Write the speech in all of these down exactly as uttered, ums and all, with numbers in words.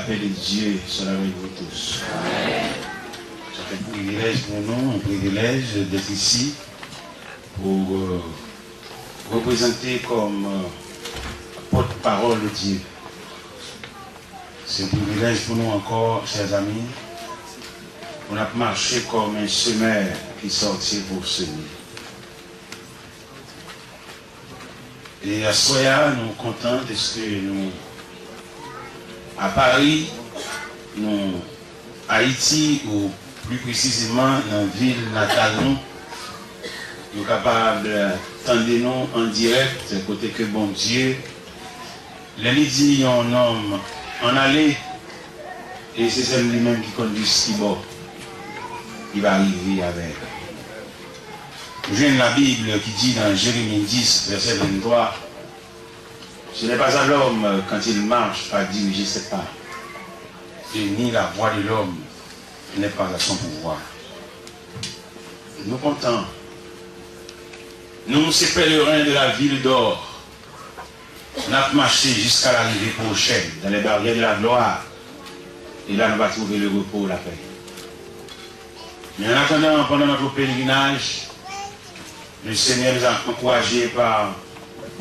Paix de Dieu soit avec vous tous. C'est un privilège pour nous, un privilège d'être ici pour euh, représenter comme euh, porte-parole de Dieu. C'est un privilège pour nous encore, chers amis, pour nous marcher comme un semeur qui sortit pour semer. E aswè a, nou kontan dèske nou a Pari, nou Ayiti, ou pli presizeman nan vil natal nou. Nou kapab tande nou an dirèk kote ke Bondye, lè li di yon nonm ann ale, e se sèl li menm ki konn jis ki bò li va rive avè l. Ou jwenn Labib ki di nan Jeremi dis, vèsè venntwa, Ce n'est pas à l'homme quand il marche à diriger ses pas, et ni la voix de l'homme n'est pas à son pouvoir. Nou kontan. Nou se pèleren de la ville d'or. N ap mache jiska larive pwochèn, dans les barrières de la gloire. E la nou va trouver le repos, la paix. Men an atandan, pendant notre pèlerinage, le Seigneur nous a encouragés par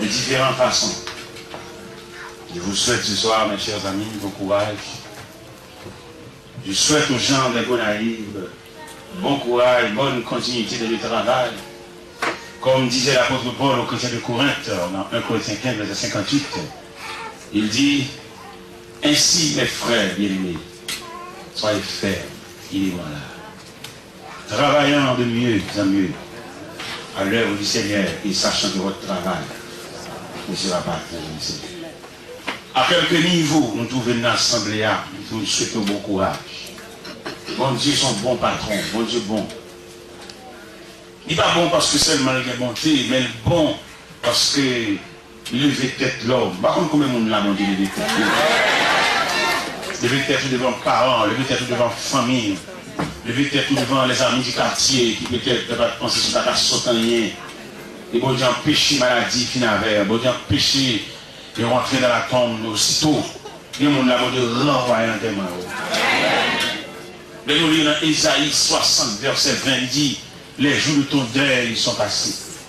de différentes façons. Je vous souhaite ce soir, mes chers amis, bon courage. Je souhaite aux gens des Gonaïves bon courage, bonne continuité dans le travail. Comme disait l'apôtre Paul aux chrétiens de Corinthe, dans un Corinthiens quinze, verset cinquante-huit, il dit, Ainsi, mes frères bien-aimés, soyez fermes, inébranlables, travaillant de mieux en mieux à l'œuvre du Seigneur et sachant que votre travail ne sera pas atteint du Seigneur. A kèlke nivo nou twouve n nan asanble a, nou swete w bon kouraj. Bondye se yon bon patwon, Bondye bon. Li pa bon paske sèlman l gen bonte, men l bon paske li leve tèt lòm. M pa konn konbyen moun la Bondye leve tèt yo. Leve tèt ou devan paran, leve tèt ou devan fanmi, leve tèt ou devan lèzami di katye ki petèt pa t panse si w ta ka sot anyen. E Bondye anpeche maladi fin avè w. Bondye anpeche Yo rantre nan latonm osito. Gen moun la Bondye ranvwaye antèman yo. Lè nou li nan Ezayi swasant vèsè ven, li di, Les jours de ton deuil sont passés.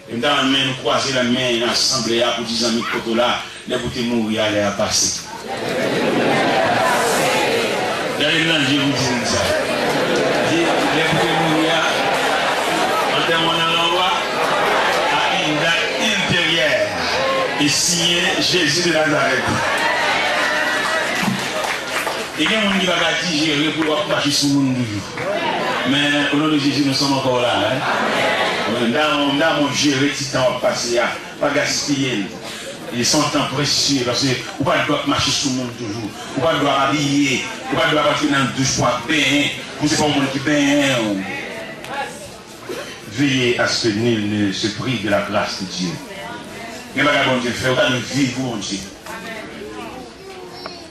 E m ta renmen nou kwaze lanmen nan asanble a pou di zanmi k kote w la, lè pou te mouri a, lè a pase. Gade l nan je pou di moun sa. Di, lè pou te mouri a, antèman nan lanmò a, a une date ultérieure. E siyen Jezi de Nazarèt. E gen moun ki pa ka dijere pou w ap mache sou moun toujou. Men, o non de Jezi, nou sòm ankò la, en. M ta, m ta bon jere ti tan w ap pase a. Pa gaspiye l. E se yon tan presye, paske ou pa t dwe ap mache sou moun toujou. Ou pa t dwe ap abiye. Ou pa t dwe ap antre nan douch pou ap benyen. Pou se pa yon moun ki benyen w. Veillez à ce que nul ne se prive de la grâce de Dieu. Gen bagay Bondye fè, ou ta dwe viv pou Bondye.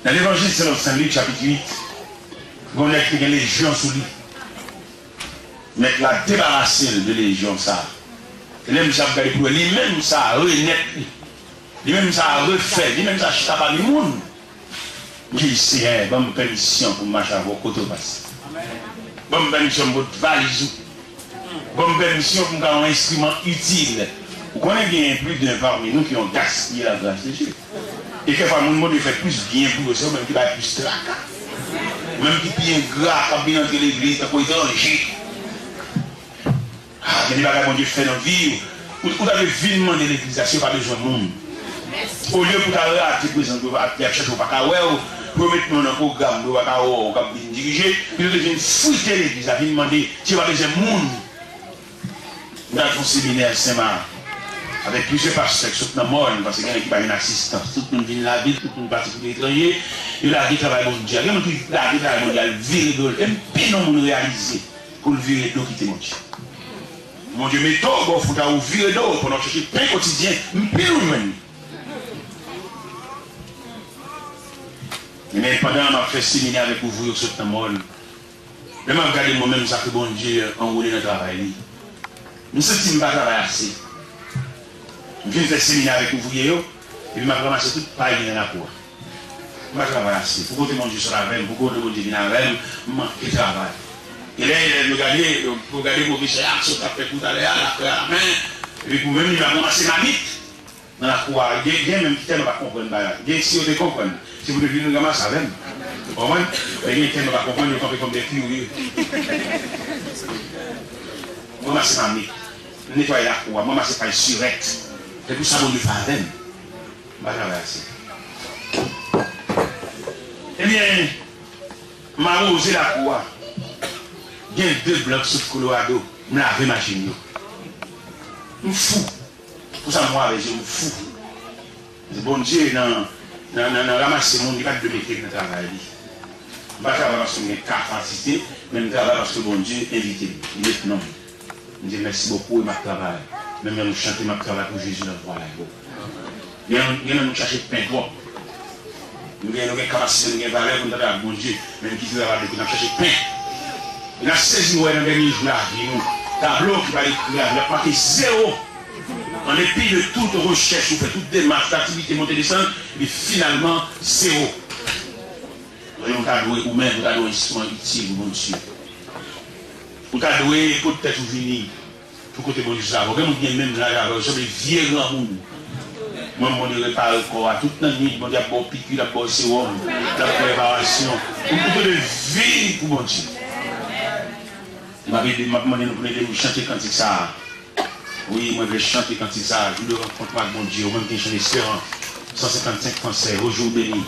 Nan Levanjil selon Sen Lik, chapit uit, gen yon nèg ki gen lejyon sou li. Mèt la debarase l de lejyon sa a. E lè misye ap gade pou wè, li menm sa a renèt li. Li menm sa a refè, li menm sa a chita pami moun. Li di, Seyè, ban m pèmisyon pou m mache avè w kote w pase. Ban m pèmisyon pou m pot valiz ou. Ban m pèmisyon pou m ka yon enstriman itil. Ou konnen gen plis de pami nou ki yon gaspiye la gras de Dye. E kèkfwa moun Bondye fè plis byen pou yo, se yo menm ki bay plis traka. Ou menm ki pi engra, k ap vin antre legliz tankou etranje. Ah, gen de bagay Bondye fè nan vi w. Ou, ou ta dwe vin mande legliz la si yo pa bezwen moun. Olye pou ta rate prezans yo, y ap chèche yo pa ka wè w, pou yo met non nan pwogram pou yo pa ka wè w k ap vin dirije, pito te vin fwite legliz la, vin mande si yo pa bezwen moun. M t al fè yon seminè Senmak avèk plizyè pastè k sot nan mòn, paske gen nèg ki pa jwenn asistans. Tout moun vin lavil, tout moun pati kote etranje, yo lage travay Bondye a. Gen moun ki lage travay Bondye a, al vire do l. E m pi non moun reyalize pou l vire do kite Bondye. Bondye mete w bò fout la, ou vire do w pandan w chèche pen kotidyen, m pi lwen jwenn li. Men pandan m ap fè seminè avèk ouvriye k sot nan mòn, lè m ap gade mwen menm sa ke Bondye anwole nan travay li, m santi m pa travay ase. M fin fè seminè avèk ouvriye yo, epi m ap ranmase tout pay ki nan lakou a. M pa travay ase. Pou kote Bondye sot avè m, pou kote Bondye vin avè m, m manke travay. Gen lè elèv yo gade, yo, yo gade pwofesè a, aksyon l t ap fè tou talè a, l ap fè a men. Epi pou menm li, l ap ranmase mamit nan lakou a. Gen, gen menm ki tèlman pa konprann bagay. Gen si yo te konprann, se pou te vin ranmase avè m. Ou konprann? Men gen tèlman pa konprann, yo kanpe kòm de kirye. M ranmase mamit. M netwaye lakou a. M ranmase pay sirèt. Se pou sa Bondye fè avè m. M pa travay ase. Ebyen, m awoze lakou a. Gen de blan k sot Kolorado. M lave machin yo. M fou. Pou sa m wè avè je m fou. Di Bondye nan, nan, nan, nan ranmase moun, li pa t dwe mete l nan travay li. M pa travay paske m gen kapasite, men m travay paske Bondye envite m. Li met non m. M di mèsi bokou e m ap travay. Menm lè nou chante, m ap travay pou Jezi nan vwa la yo. Gen, gen lè nou chache pen twòp. Nou gen, nou gen kapasite, nou gen valè pou nou travay ak Bondye. Men nou kite travay de kote n ap chache pen. E n ap sezi wè nan dènye jou lavi nou, tablo ki pral ekri lavi n ap make zewo. An depi de tout rechèch ou fè, tout demach, tout aktivite, monte desann, epi finalman, zewo. Ou ta dwe, ou menm, ou ta dwe yon enstriman itil pou Bondye. Ou ta dwe pote tèt ou vini pou kote Bondye sot avè w. Gen moun ki gen menm laj avè w, yo sanble vye granmoun. Mwen, Bondye repare kò a tout nan nwit, Bondye ap ba w piki, l ap ba w sewòm, l ap fè reparasyon. Ou, ou dwe vini pou Bondye. M ap ede, m ap mande nou pou n ede m chante kantik sa a. Wi, mwen vle chante kantik sa a, jou de rankont mwen ak Bondye, ou menm ki jwenn esperans. San senkannsenk fransè, au jour béni,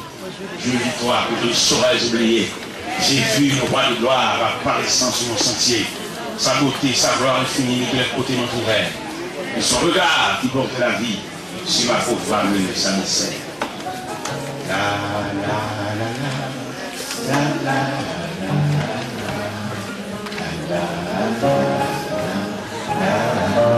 jour de victoire, pour que le sauvage oublié. Jésus, le roi de gloire, va paraissant sur mon sentier. Sa bote, sa glwa enfini, m'éclaire kote mwen twouve. Et son regard qui porte la vie sur ma pauvre âme, sa misè. La, la, la, la, la, la, la, la, la, la, la.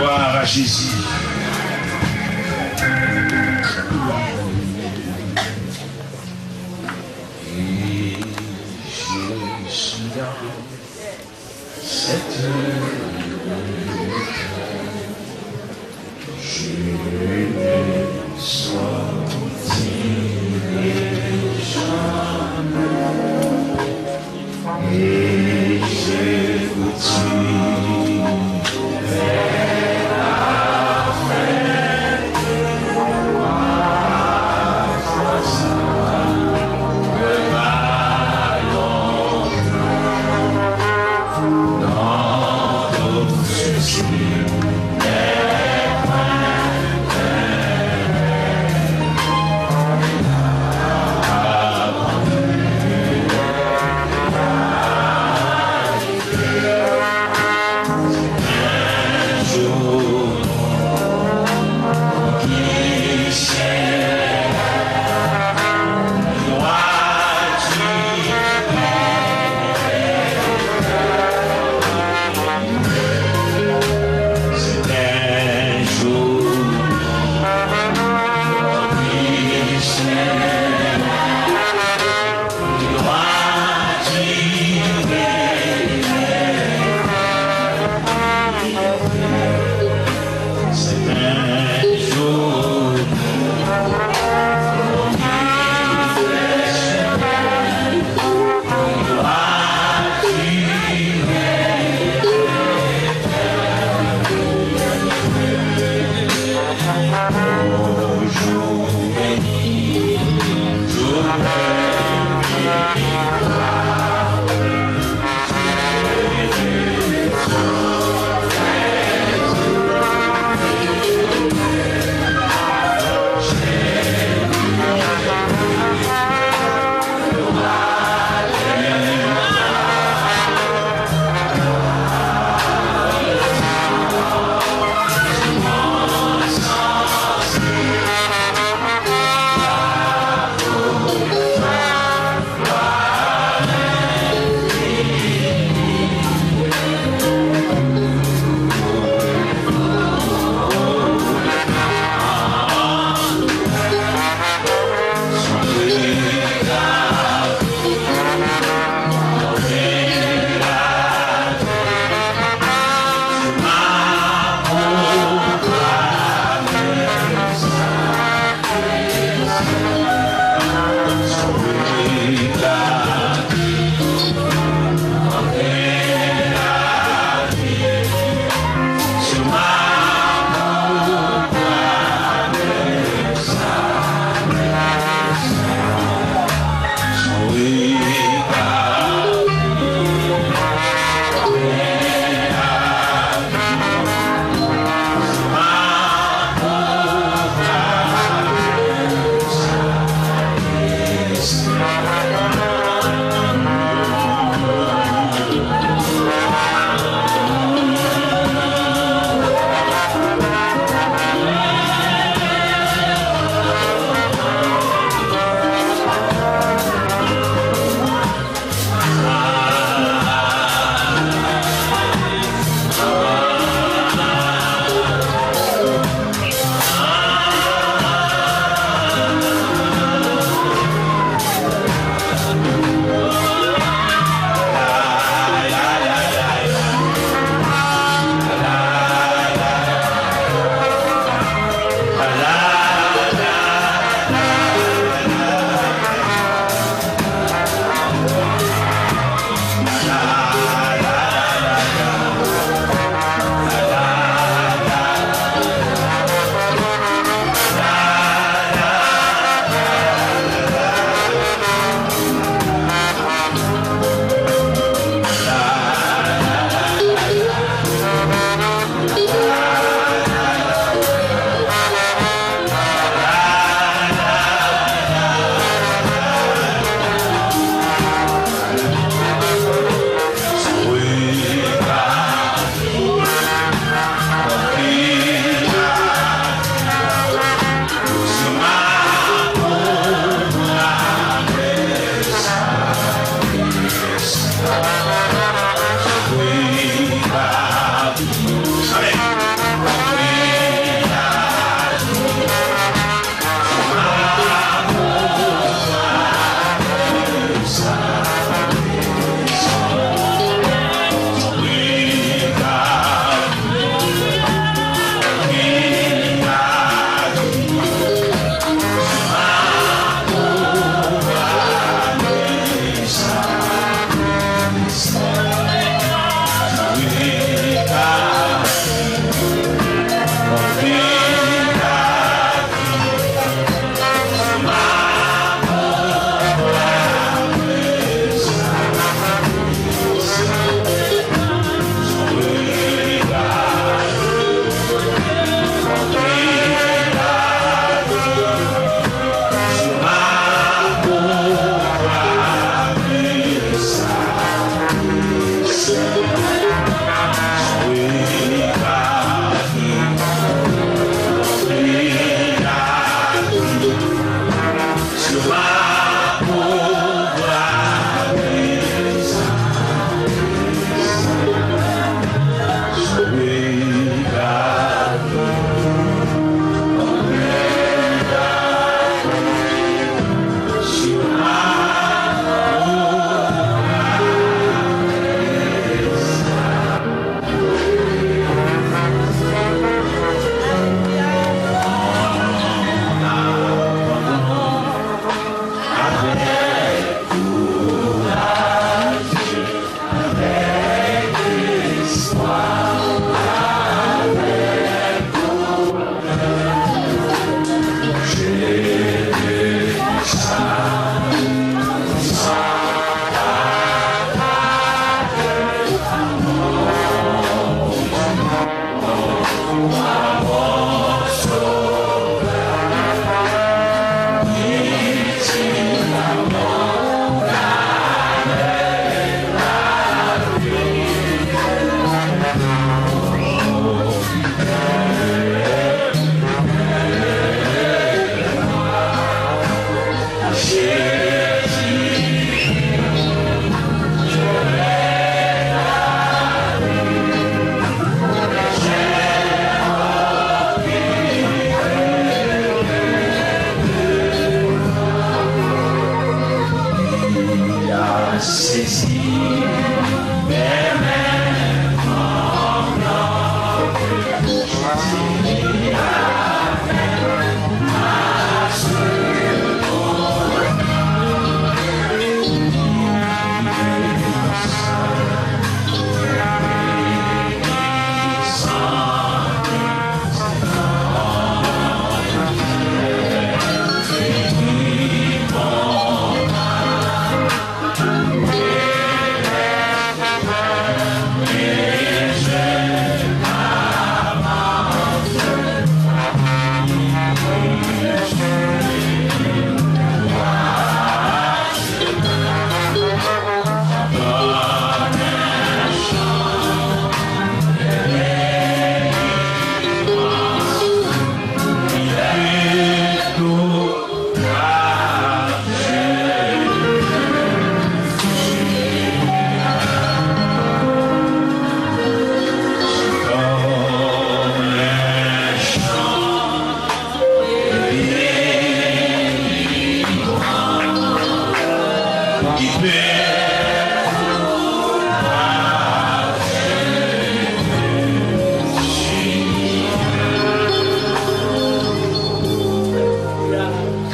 Glwa a Jezi.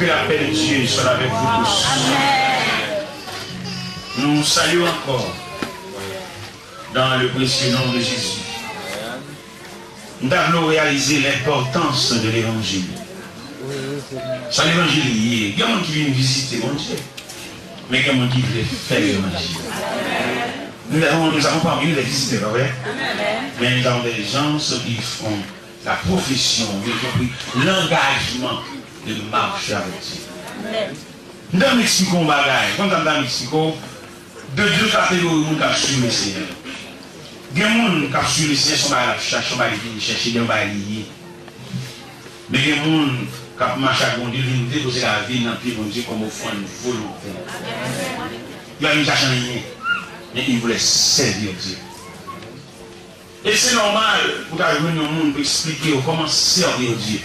Que la paix de Dieu soit avec vous tous. Nou salye w ankò dans le précieux nom de Jésus. M ta vle w reyalize lenpòtans de levanjil. Sa levanjil ye. Gen moun ki vin vizite Bondye, men gen moun ki vle fè levanjil. Nous avons, nous avons parmi nous des visiteurs, pa vre? Mais nous avons des gens qui font la profession, y compris l'engagement de marcher avec Dieu. M ta vle eksplike w yon bagay. Konn sa m ta vle eksplike w? De de kategori moun k ap swiv Lesenyè. Gen moun k ap swiv Lesenyè, se yon bagay l ap chache, yon bagay li vin chèche, gen yon bagay li ye. Men gen moun k ap mache ak Bondye, li vin depoze lavi l nan pye Bondye kòm ofrann volontè. Li pa vin chache anyen, men il voulait servir Dieu. E se nòmal pou w ta jwenn yon moun pou eksplike w kòman sèvi Dye.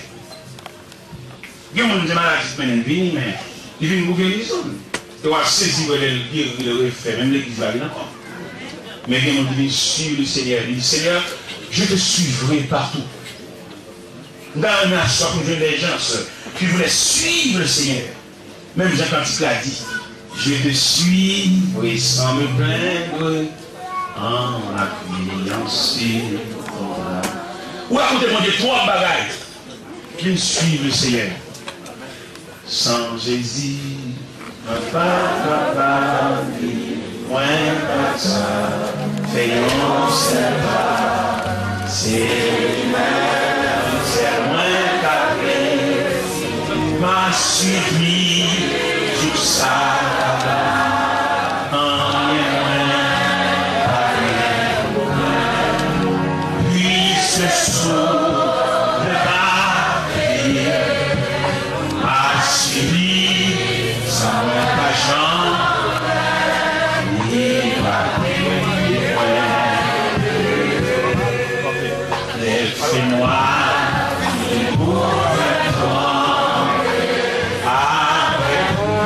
Gen moun se maladi k mennen l vini, men li vin pou gerizon l. Yo ap sezi wè lè l geri, lè l refè, menm legliz la vin ankò. Men gen moun ki vin suiv le Seigneur, li di, Seigneur, je te suivrai partout. M ta renmen aswè pou m jwenn des gens qui voulaient suivre le Seigneur. Menm jan kantik la di, je te suivrai sans me plaindre en m'appuyant sur ton bras. Ou rakonte Bondye twòp bagay. Vin suiv le Seigneur. San Jezi, mwen pa kapab viv, mwen pa ka fè yon sèl pa. Se li menm sèl mwen ka rele. M a suiv li jouk sa la. Anyen mwen pa gen. Puisque sous le papier, a suivi, san mwen pa janm li pa peye mwen. Lè l fè nwa, li pou fè twonbe. Apre kou,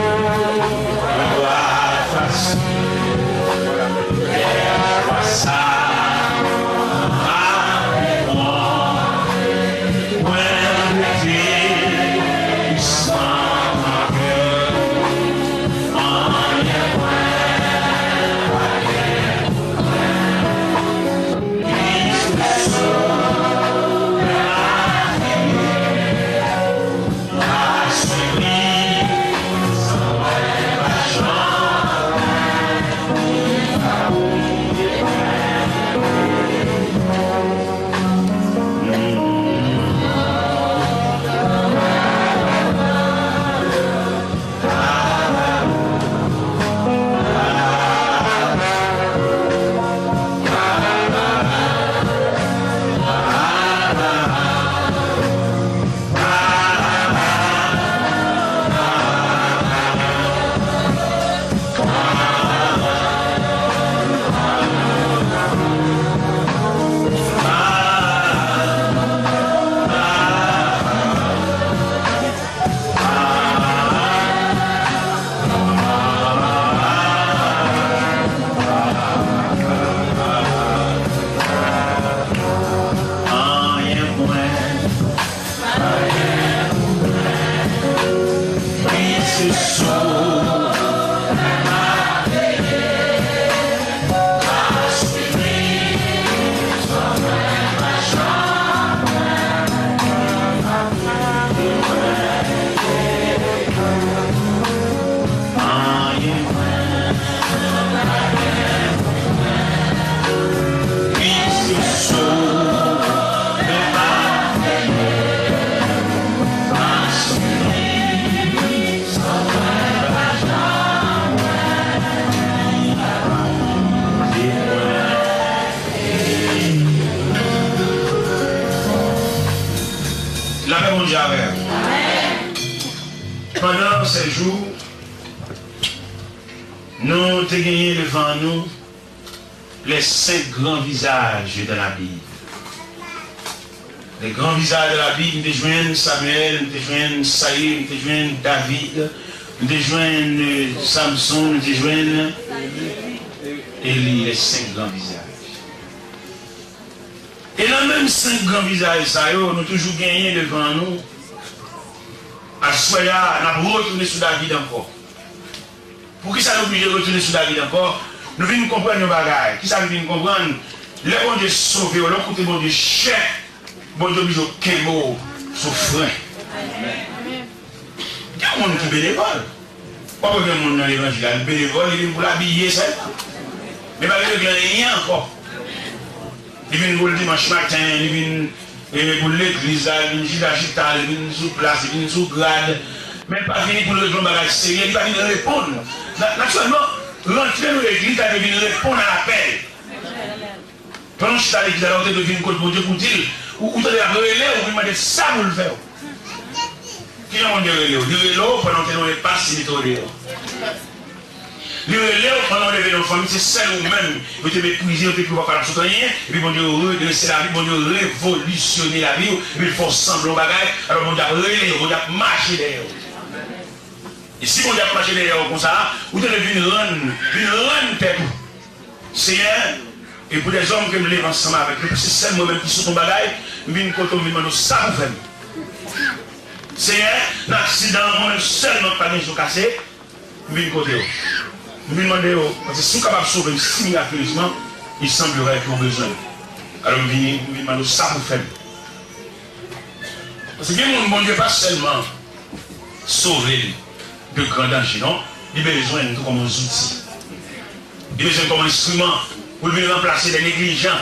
mwen dwa fasil. Lè chwa sa a pi bon, mwen rete san kanpe. Anyen mwen pa gen. Anyen mwen pa gen pou mwen. Wi, se sou Lapè Bondye avè w. Pandan sèt jou, nou te genyen devan nou les cinq grands visages de la Bible. Les grands visages de la Bible, nou te jwenn Samuel, nou te jwenn Sayil, nou te jwenn David, nou te jwenn, euh, Samson, nou te jwenn Eli, les cinq grands visages. E nan menm senk gran vizaj sa yo, nou toujou genyen devan nou. Aswè a, n ap retounen sou David ankò. Poukisa nou oblije retounen sou David ankò? Nou vin konprann yon bagay. Kisa nou vin konprann? Lè Bondye sove w, lè w koute Bondye chè, Bondye oblije w kenbe w sou fren. Gen moun ki benevòl. W ap wè gen moun nan levanjil la, li benevòl, li vin pou l abiye sèlman. Men pa gen regle anyen ankò. Li vin pou l dimanch maten, li vin, e, pou l legliz la, li vin chita chita, li vin sou plas, li vin sou grad. Men l pa vini pou l regle yon bagay serye, li pa vin reponn. Na-, natirèlman, rantre nan legliz la, li vin reponn a lapèl. Pandan w chita legliz la, ou te dwe vin kot Bondye pou w di l, ou, ou tande l ap rele w, ou vin mande l sa pou l fè w. Kijan Bondye rele w? Li rele w pandan w te nan yon enpas, li mete w deyò. Li rele w pandan w leve nan yon fanmi, se sèl ou menm yo te meprize, yo te kri w pa kapab sot anyen, epi Bondye redrese lavi, Bondye revolisyone lavi w, epi l fè w sanble yon bagay, alò Bondye ap rele w, Bondye ap mache dèyè w. E si Bondye ap mache dèyè w konsa, ou te dwe vin rann, vin rann tèt ou. Senyè, e pou dèzòm ke m leve ansanm avèk yo, paske sèl mwen menm ki sot yon bagay, m vin kote w, m vin mande w sa pou fè m. Senyè, nan aksidan an, mwen menm sèlman k pa gen zo kase, m vin kote w. M vin mande w, paske si w kapab sove m si miraculezman, il semblerait ke w bezwen m. Alò m vini, m vin mande w sa pou fè m. Paske gen moun, Bondye pa sèlman sove l de gran danje, non. Li bezwen n tou kòm yon zouti. Li bezwen n kòm yon enstriman pou l vin ranplase de neglijan,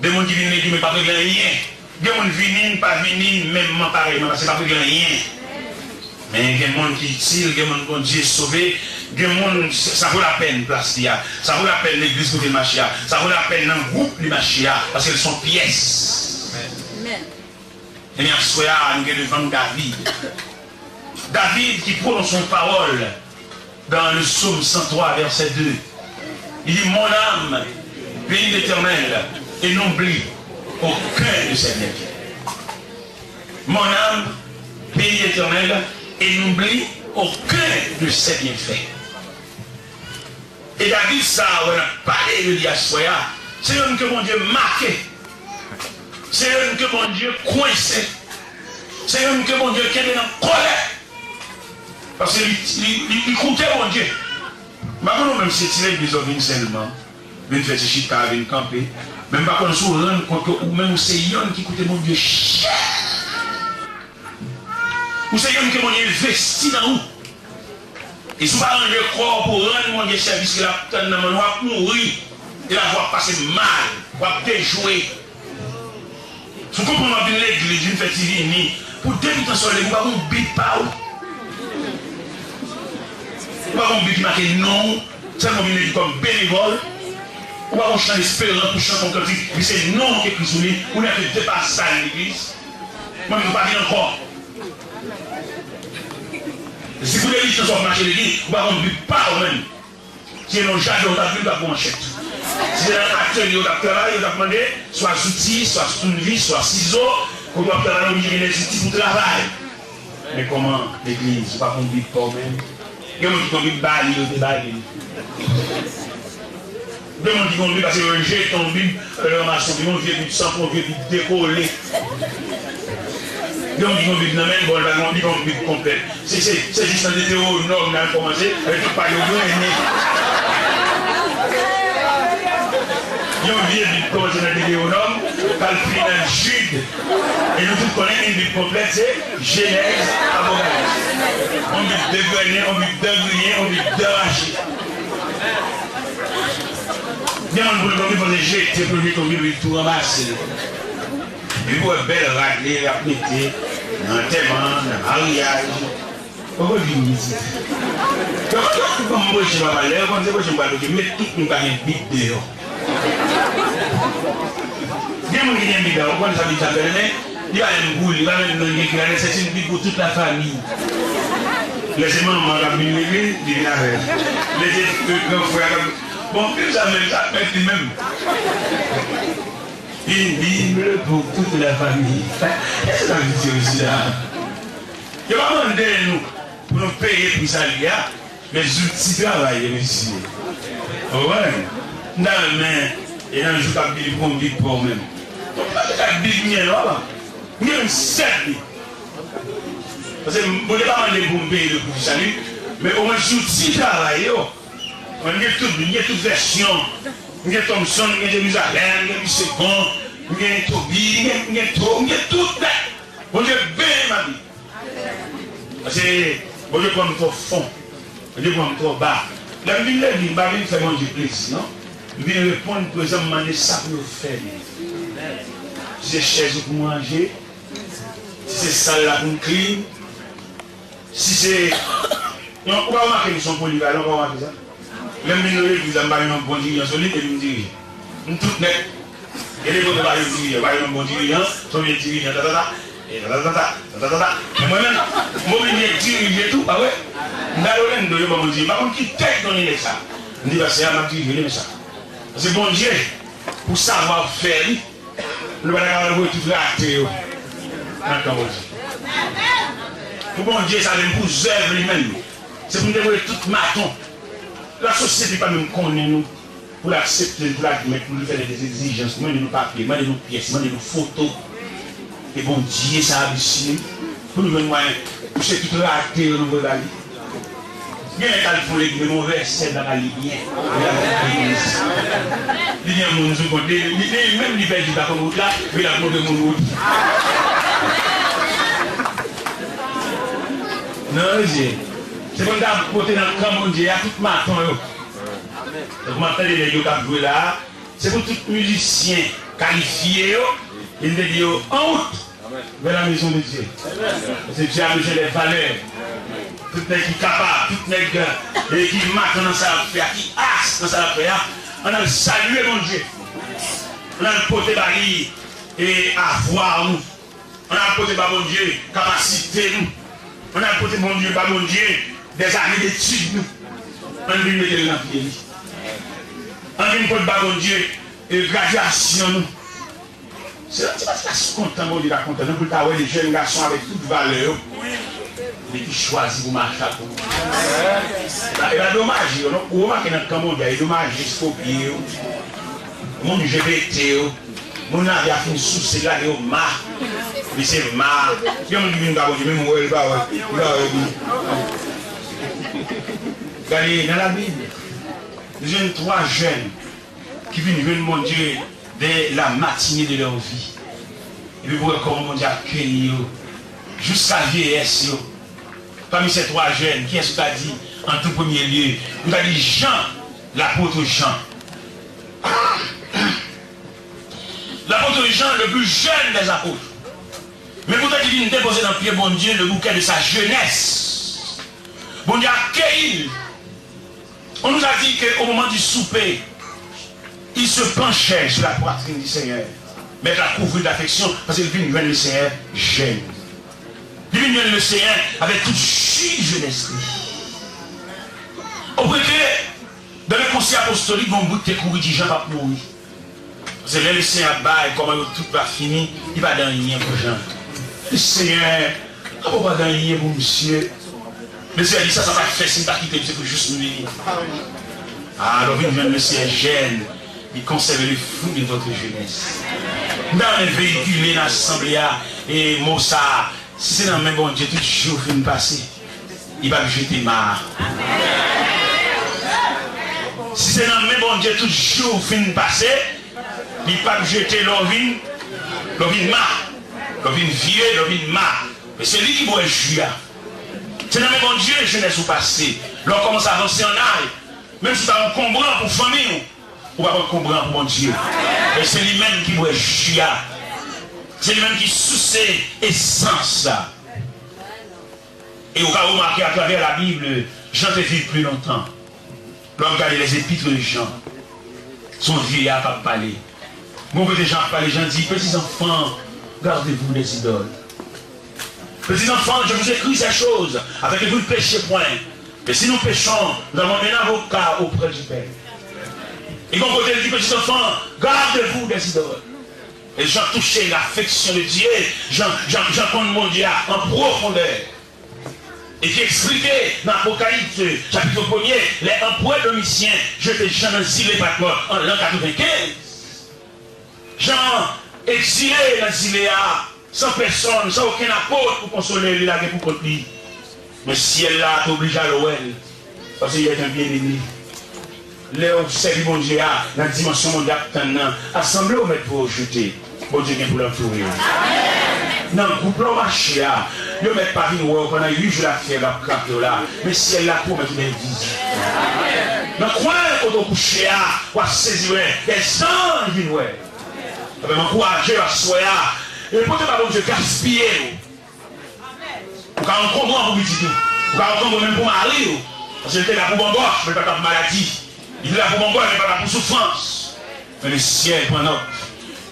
de moun ki vin legliz men p ap regle anyen. Gen moun vini, n pa vini menmman parèyman, paske l p ap regle anyen. Men gen moun ki itil, gen moun Bondye sove, gen moun, sa vo lapèn plas li a, sa vo lapèn legliz kote l mache a, sa vo lapèn nan gwoup li mache a, paske l se yon pyès. Amèn. Ebyen, aswè a, nou gen devan nou David. David ki pwononse yon pawòl dans le psaume cent trois, verset deux. Il dit, mon âme, bénis l'Éternel et n'oublie aucun de ses bienfaits. Mon âme, bénis l'Éternel et n'oublie aucun de ses bienfaits. E David sa a, wè n ap pale de li aswè a, se youn ke Bondye make. Se youn ke Bondye kwense. Se youn ke Bondye kenbe nan kòlè. Paske li, li, li, li koute Bondye. M pa konn ou menm si se ti legliz ou vin sèlman, vin fè ti chita, vin kanpe. Men m pa konn si w rann kont ke ou menm ou se youn ki koute Bondye chè. Ou se youn ke Bondye envesti nan ou. E si w pa ranje kò w pou w rann Bondye sèvis ke l ap tann nan men w, w ap mouri. E lavi w ap pase mal. W ap dejwe. Si w konprann w ap vin legliz, vin fè ti vini, pou depi tan sòl leve, ou pa gon bib pa ou. Ou pa gon bib ki make non w. Sèlman w vin legliz kòm benevòl. Ou pa gon chan esperans pou chante yon kantik, epi se non w ki ekri sou li. Ou nèk de pasaj legliz. Mwen menm, m pa vin ankò. Si pou de lit nan sa w ap mache legliz, ou pa konn bib pa ou menm. Si se nan jaden w t ap vin, w t ap pran manchèt. Si se nan atelye w t ap travay, yo t ap mande swa zouti, swa tounvis, swa sizo. Kote w ap travay, w oblije gen de zouti pou travay. Men kòman legliz, ou pa konn bib pa w menm? Gen moun ki konn bib ba li, yo te ba li. Gen moun ki konn bib, paske yo jete yon bib, yo ranmase yon bib, yon vye bib sanpon, yon vye bib dekole. Gen moun ki konn bib nan men l, bon, li pa gen yon bib, yon bib konplèt. Se, se, se jis nan Detewonòm n al kòmanse, avèk tout paj yo grennen. Yon vye bib kòmanse nan Detewonòm, k al fini nan Jid. E nou tout konnen, yon bib konplèt, se Jenèz, Apokalis. Yon bib degrennen, yon bib degriyen, yon bib derache. Gen moun pou l konn bib, panse jete pou l jete yon bib, li tou ranmase. Epi pou wè bèl rad li y ap mete nan antèman, nan maryaj. Ou konn vin isit. Yo konn tout ban m preche, papa, lè yo konn se preche m pral preche, met tout moun pa gen bib deyò. Gen moun ki gen bib la, ou konn sa bib sa fè, men li pa menm pou li, li pa menm nan gen ki la, se yon bib pou tout la famiy. Lè se manman k ap vin legliz, li vin avè l. Lè se gran frè k ap, bon, bib sa menm, sa mèt li menm. Une Bible pour toute la famille. Kisa sa vle di osi la? Yo pa mande nou pou nou peye pri sali a, men zouti travay yo, mesye. Ou konprann? M ta renmen, e nan jou k ap vini pou m bib pa w menm. Donk, pa gen kat bib m gen non, papa. M gen menm sèt bib. Paske Bondye pa mande pou m peye le pri du salut, men omwen zouti travay yo. Mwen, m gen tout, m gen tout vèsyon. M gen Thompson, m gen Jerizalèm, m gen Misye Bon, m gen Tobi, m gen, m gen To, m gen tout nèt. Bondye beni m ak li. Paske Bondye pran m twò fon. Bondye pran m twò ba. Lè m vin legliz, m pa vin fè Bondye plezi, non. M vin reponn prezan, m mande sa pou yo fè li. Si se chèz ou pou m ranje, si se sal la pou m klin, si se, non, ou pa remake m se yon polivalyan, ou pa remake sa? Lè m vin nan legliz la, m pa gen yon bon dirijan solid, epi m dirije. M tout nèt. Gen de kote pa gen dirijan, pa gen yon bon dirijan, se yon vye dirijan, tatata, e tatata, tatata. Men mwen menm, m oblije dirije tou, pa vre? M gade Orlando, yo ban mwen dirije. M pa konn ki tèt yo gen nèg sa. M di, pastè a, m ap dirije, li men sa. Paske Bondye, pou savwa fè li, nou pa ta kapab voye tout rate yo nan kan Bondye. Pou Bondye, sa vin pou zèv li menm. Se pou nou te voye tout maton. Lasosyete pa menm konnen nou. Pou l aksepte n, pou l admèt nou, li fè de egzijans, mande nou papye, mande nou pyès, mande nou foto. E Bondye sa abisye, pou nou jwenn mwayen kouche tout rate yo nou voye ba li. Gen lè k al fon legliz, men yon vèsè l pa ka li byen. Li la fè legliz. Li gen moun sou kont li, li, li menm li pèdi pa konn wout la, men l ap montre moun wout. Non, mesye. Se pou n ta pote nan kan Bondye a tout maton yo. Tankou m ap tande nèg yo k ap jwe la a, se pou tout mizisyen kalifye yo, e n te di yo, an wout! Vers la maison de Dieu. Paske Dye a bezwen de valè. Tout nèg ki kapab, tout nèg, e, ki maton nan sa l ap fè a, ki as nan sa l ap fè a, ann al salye Bondye. Ann al pote ba li, e, avwa nou. Ann al pote ba Bondye kapasite nou. Ann al pote Bondye, ba Bondye dèzane detid nou. Ann vin mete l nan pye li. Ann vin pote ba Bondye, e, gradyasyon nou. Se, se pa, se pa kontan Bondye ta kontan, non, pou l ta wè de jèn gason avèk tout valè yo, men ki chwazi pou mache ak ou. E pa, e pa domaje yo, non. Ou remake nan kan Bondye a, e domaje, eskopye yo. Moun je pete yo. Moun lavi a fin souse, lage yo ma. Li se ma. Gen moun ki vin ba Bondye, menm wè, li pa wè. Li pa wè, li. Gade, nan Labib, nou jwenn twa jèn ki vin jwenn Bondye dès la matinée de leur vie. Epi pou wè kòman Bondye akeyi yo jiska vyeyès yo. Pami ces trois jeunes, kiyès ou ta di an tou premye lye? Ou ta di Jan, lapot Jan. Lapot Jan, le plus jeune des apôtres. Men poutan li vin depoze nan pye Bondye le bouquet de sa jeunesse. Bondye akeyi l. On nous a dit que au moment du souper, il se penchait sur la poitrine du Seigneur. Mèt la kouvri l d'affection, paske l vin jwenn le Seigneur jeune. Li vin jwenn le Seigneur avec tout ju jenès li. Au point que, dans le concile apostolique, gon bout te kouri di Jan p ap mouri. Paske lè le Seigneur ap bay, kòman yo tout va fini, li pa gen anyen pou Jan. Li di, Seigneur, apa w pa gen anyen pou misye? Le Seigneur di, sa, sa pa fè si m pa kite m, se pou jis m vini. A, lè w vin jwenn le Seigneur jeune, il conserve le fruit de votre jeunesse. M ta renmen veyikile nan asanble a, e mo sa a, si se nan men Bondye tout jou fin pase, li p ap jete ma a. Si se nan men Bondye tout jou fin pase, li p ap jete lè w vin, lè w vin ma, lè w vin vye, lè w vin ma. Men se li ki bwè ji a. Se nan men Bondye jenès ou pase. Lè w kòmanse avanse an aj, menm si w ta enkonbran pou fanmi w, ou p ap enkonbran pou Bondye. Men se li menm ki bwè ji a. Se li menm ki souse esans la. E ou ka remake atravè Labib, Jan te viv pli lontan. Lè w ap gade les épîtres de Jean, se yon vye a k ap pale. Gon kote Jan ap pale, Jan di, Petits enfants, gardez-vous des idoles. Petits enfants, je vous écris ces choses afin que vous ne péchiez point. Mais si nous péchons, nous avons un avocat auprès du Père. E gon kote l di, Petits enfants, gardez-vous des idoles. E Jan touche l'affection de Dieu, Jan, Jan, Jan konn Bondye a an pwofondè. E ki eksplike nan Apokalips, chapit premye, lè anperè Domisyen jete Jan nan zile Patmòs an lan katrevenkenz. Jan egzile nan zile a, san pèsonn, san okenn apot pou konsole l, li lage pou kont li. Men syèl la te oblije al wè l, paske il est un bien-aimé. Lè w sèvi Bondye a, nan dimansyon Bondye ap tann nan, asanble w mèt pou yo jete, Bondye gen pou l antoure w. Nan gwoup la w mache a, yo mèt pa vin wè w pandan uit jou lafyèv ap krape w la, men syèl la pwomèt ou de vizit. Nan kwen kote w kouche a, w ap sezi wè, de zanj vin wè. Ebyen, m ankouraje w aswè a, e pote ba Bondye gaspiye w. Ou ka enkonbran pou pitit ou. Ou ka enkonbran menm pou mari w. Paske l te la pou bongòch, men l pa t la pou maladi. Li te la pou bongòch, men l pa t la pou soufrans. Men le ciel prend note.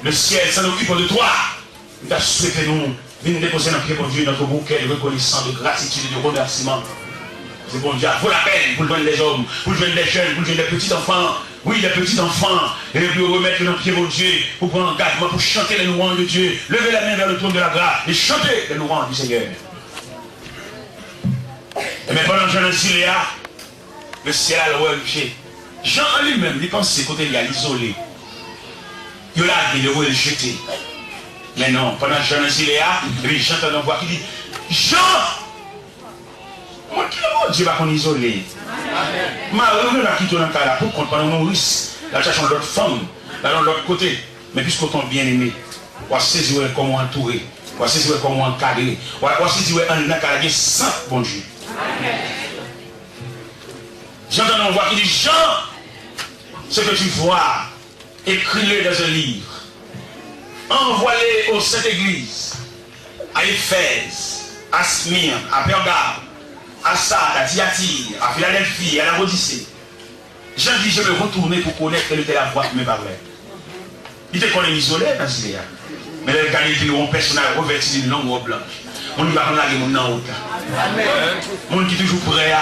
Le ciel s'en occupe de toi. M ta swete nou vin depoze nan pye Bondye notre bouquet de reconnaissance, de gratitude et de remerciement. Se Bondye a vo lapèn pou l jwenn dèzòm, pou l jwenn dèjèn, pou l jwenn dèpetizanfan. Wi, dèpetizanfan. E pou yo remèt yo nan pye Bondye, pou pran angajman, pou chante les louanges de Dieu. Levez les mains vers le trône de la grâce et chantez les louanges du Seigneur. Ebyen, pandan Jan nan zile a, le syèl al wè misye. Jan an li menm, li panse kote li a, li izole. Yo lage l, yo voye l jete. Men non, pandan Jan nan zile a, epi Jan tande yon vwa ki di, Jan! Moun ki nan Bondye pa konn izole. Mari w genlè kite w nan kay la poukont pandan w nouris, l al chache yon lòt fanm, l al yon lòt kote. Men piske w te yon byeneme, w a sezi wè kòman w antoure, w a sezi wè kòman w ankadre, w a, w a sezi wè anndan kay la gen sant Bondye. Jan tande yon vwa ki di, Jean, ce que tu vois, écris-le dans un livre. Envoie-le aux saintes églises, à Éphèse, à Smyrne, à Pergame, à Sardes, à Thyatire, à Philadelphie, à Laodicée. Jean dit, je vais retourner pour connaître quelle était la voix qui me parlait. Li te konnen l izole nan zile a. Men lè l gade epi l wè yon pèsonaj revèti de long wòb blanch. Moun ki pa konn lage moun nan wout la. Moun ki toujou prè a.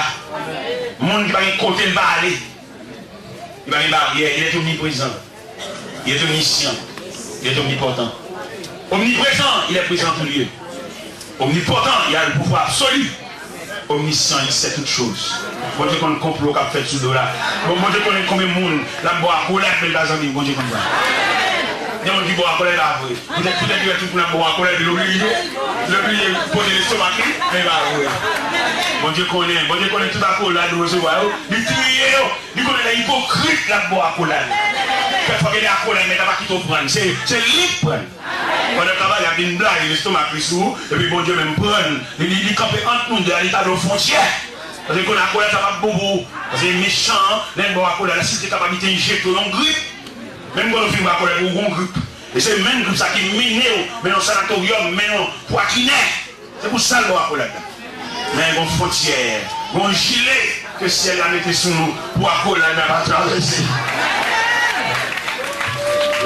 Moun ki pa gen kote l pa ale. Li pa gen baryè, il est omniprésent. Il est omniscient. Il est omnipotent. Omniprezan, il est présent en tout lieu. Omnipotent, il a le pouvoir absolu. Omniscient, il sait toutes choses. Bondye konn konplo k ap fèt sou do la. Bon, Bondye konnen konbyen moun l ap ba w akolad, men l pa zanmi w, Bondye konn sa. Gen moun ki ba w akolad, e pa vre. Poutèt, poutèt yo wè tout moun ap ba w akolad, yo bliye, yo bliye poze lestomak li, men e pa vre. Bondye konnen, Bondye konnen tout akolad ou resevwa yo, li triye yo. Li konnen lè ipokrit l ap ba w akolad. Kèk fwa gen de akolad, men l pa kite w pran l. Se, se li k pran l. Pandan travay la vin blayi lestomak li sou ou, epi Bondye menm pran l. Li, li, li kanpe ant nou de a, li tablo fwontyè. Paske li konnen akolad sa p ap bon pou ou. Paske mechan an, lè l ba w akolad la, si l te kapab, li te jete w nan yon grip. Menm bon, nou fin ba w akolad pou ou gon grip. E se menm grip sa ki mennen w, mennen w sanatoryòm, mennen w pwakinè. Se pou sa l ba w akolad la. Men gon fwontyè, gon jile ke syèl la mete sou nou pou akolad la pa travèse.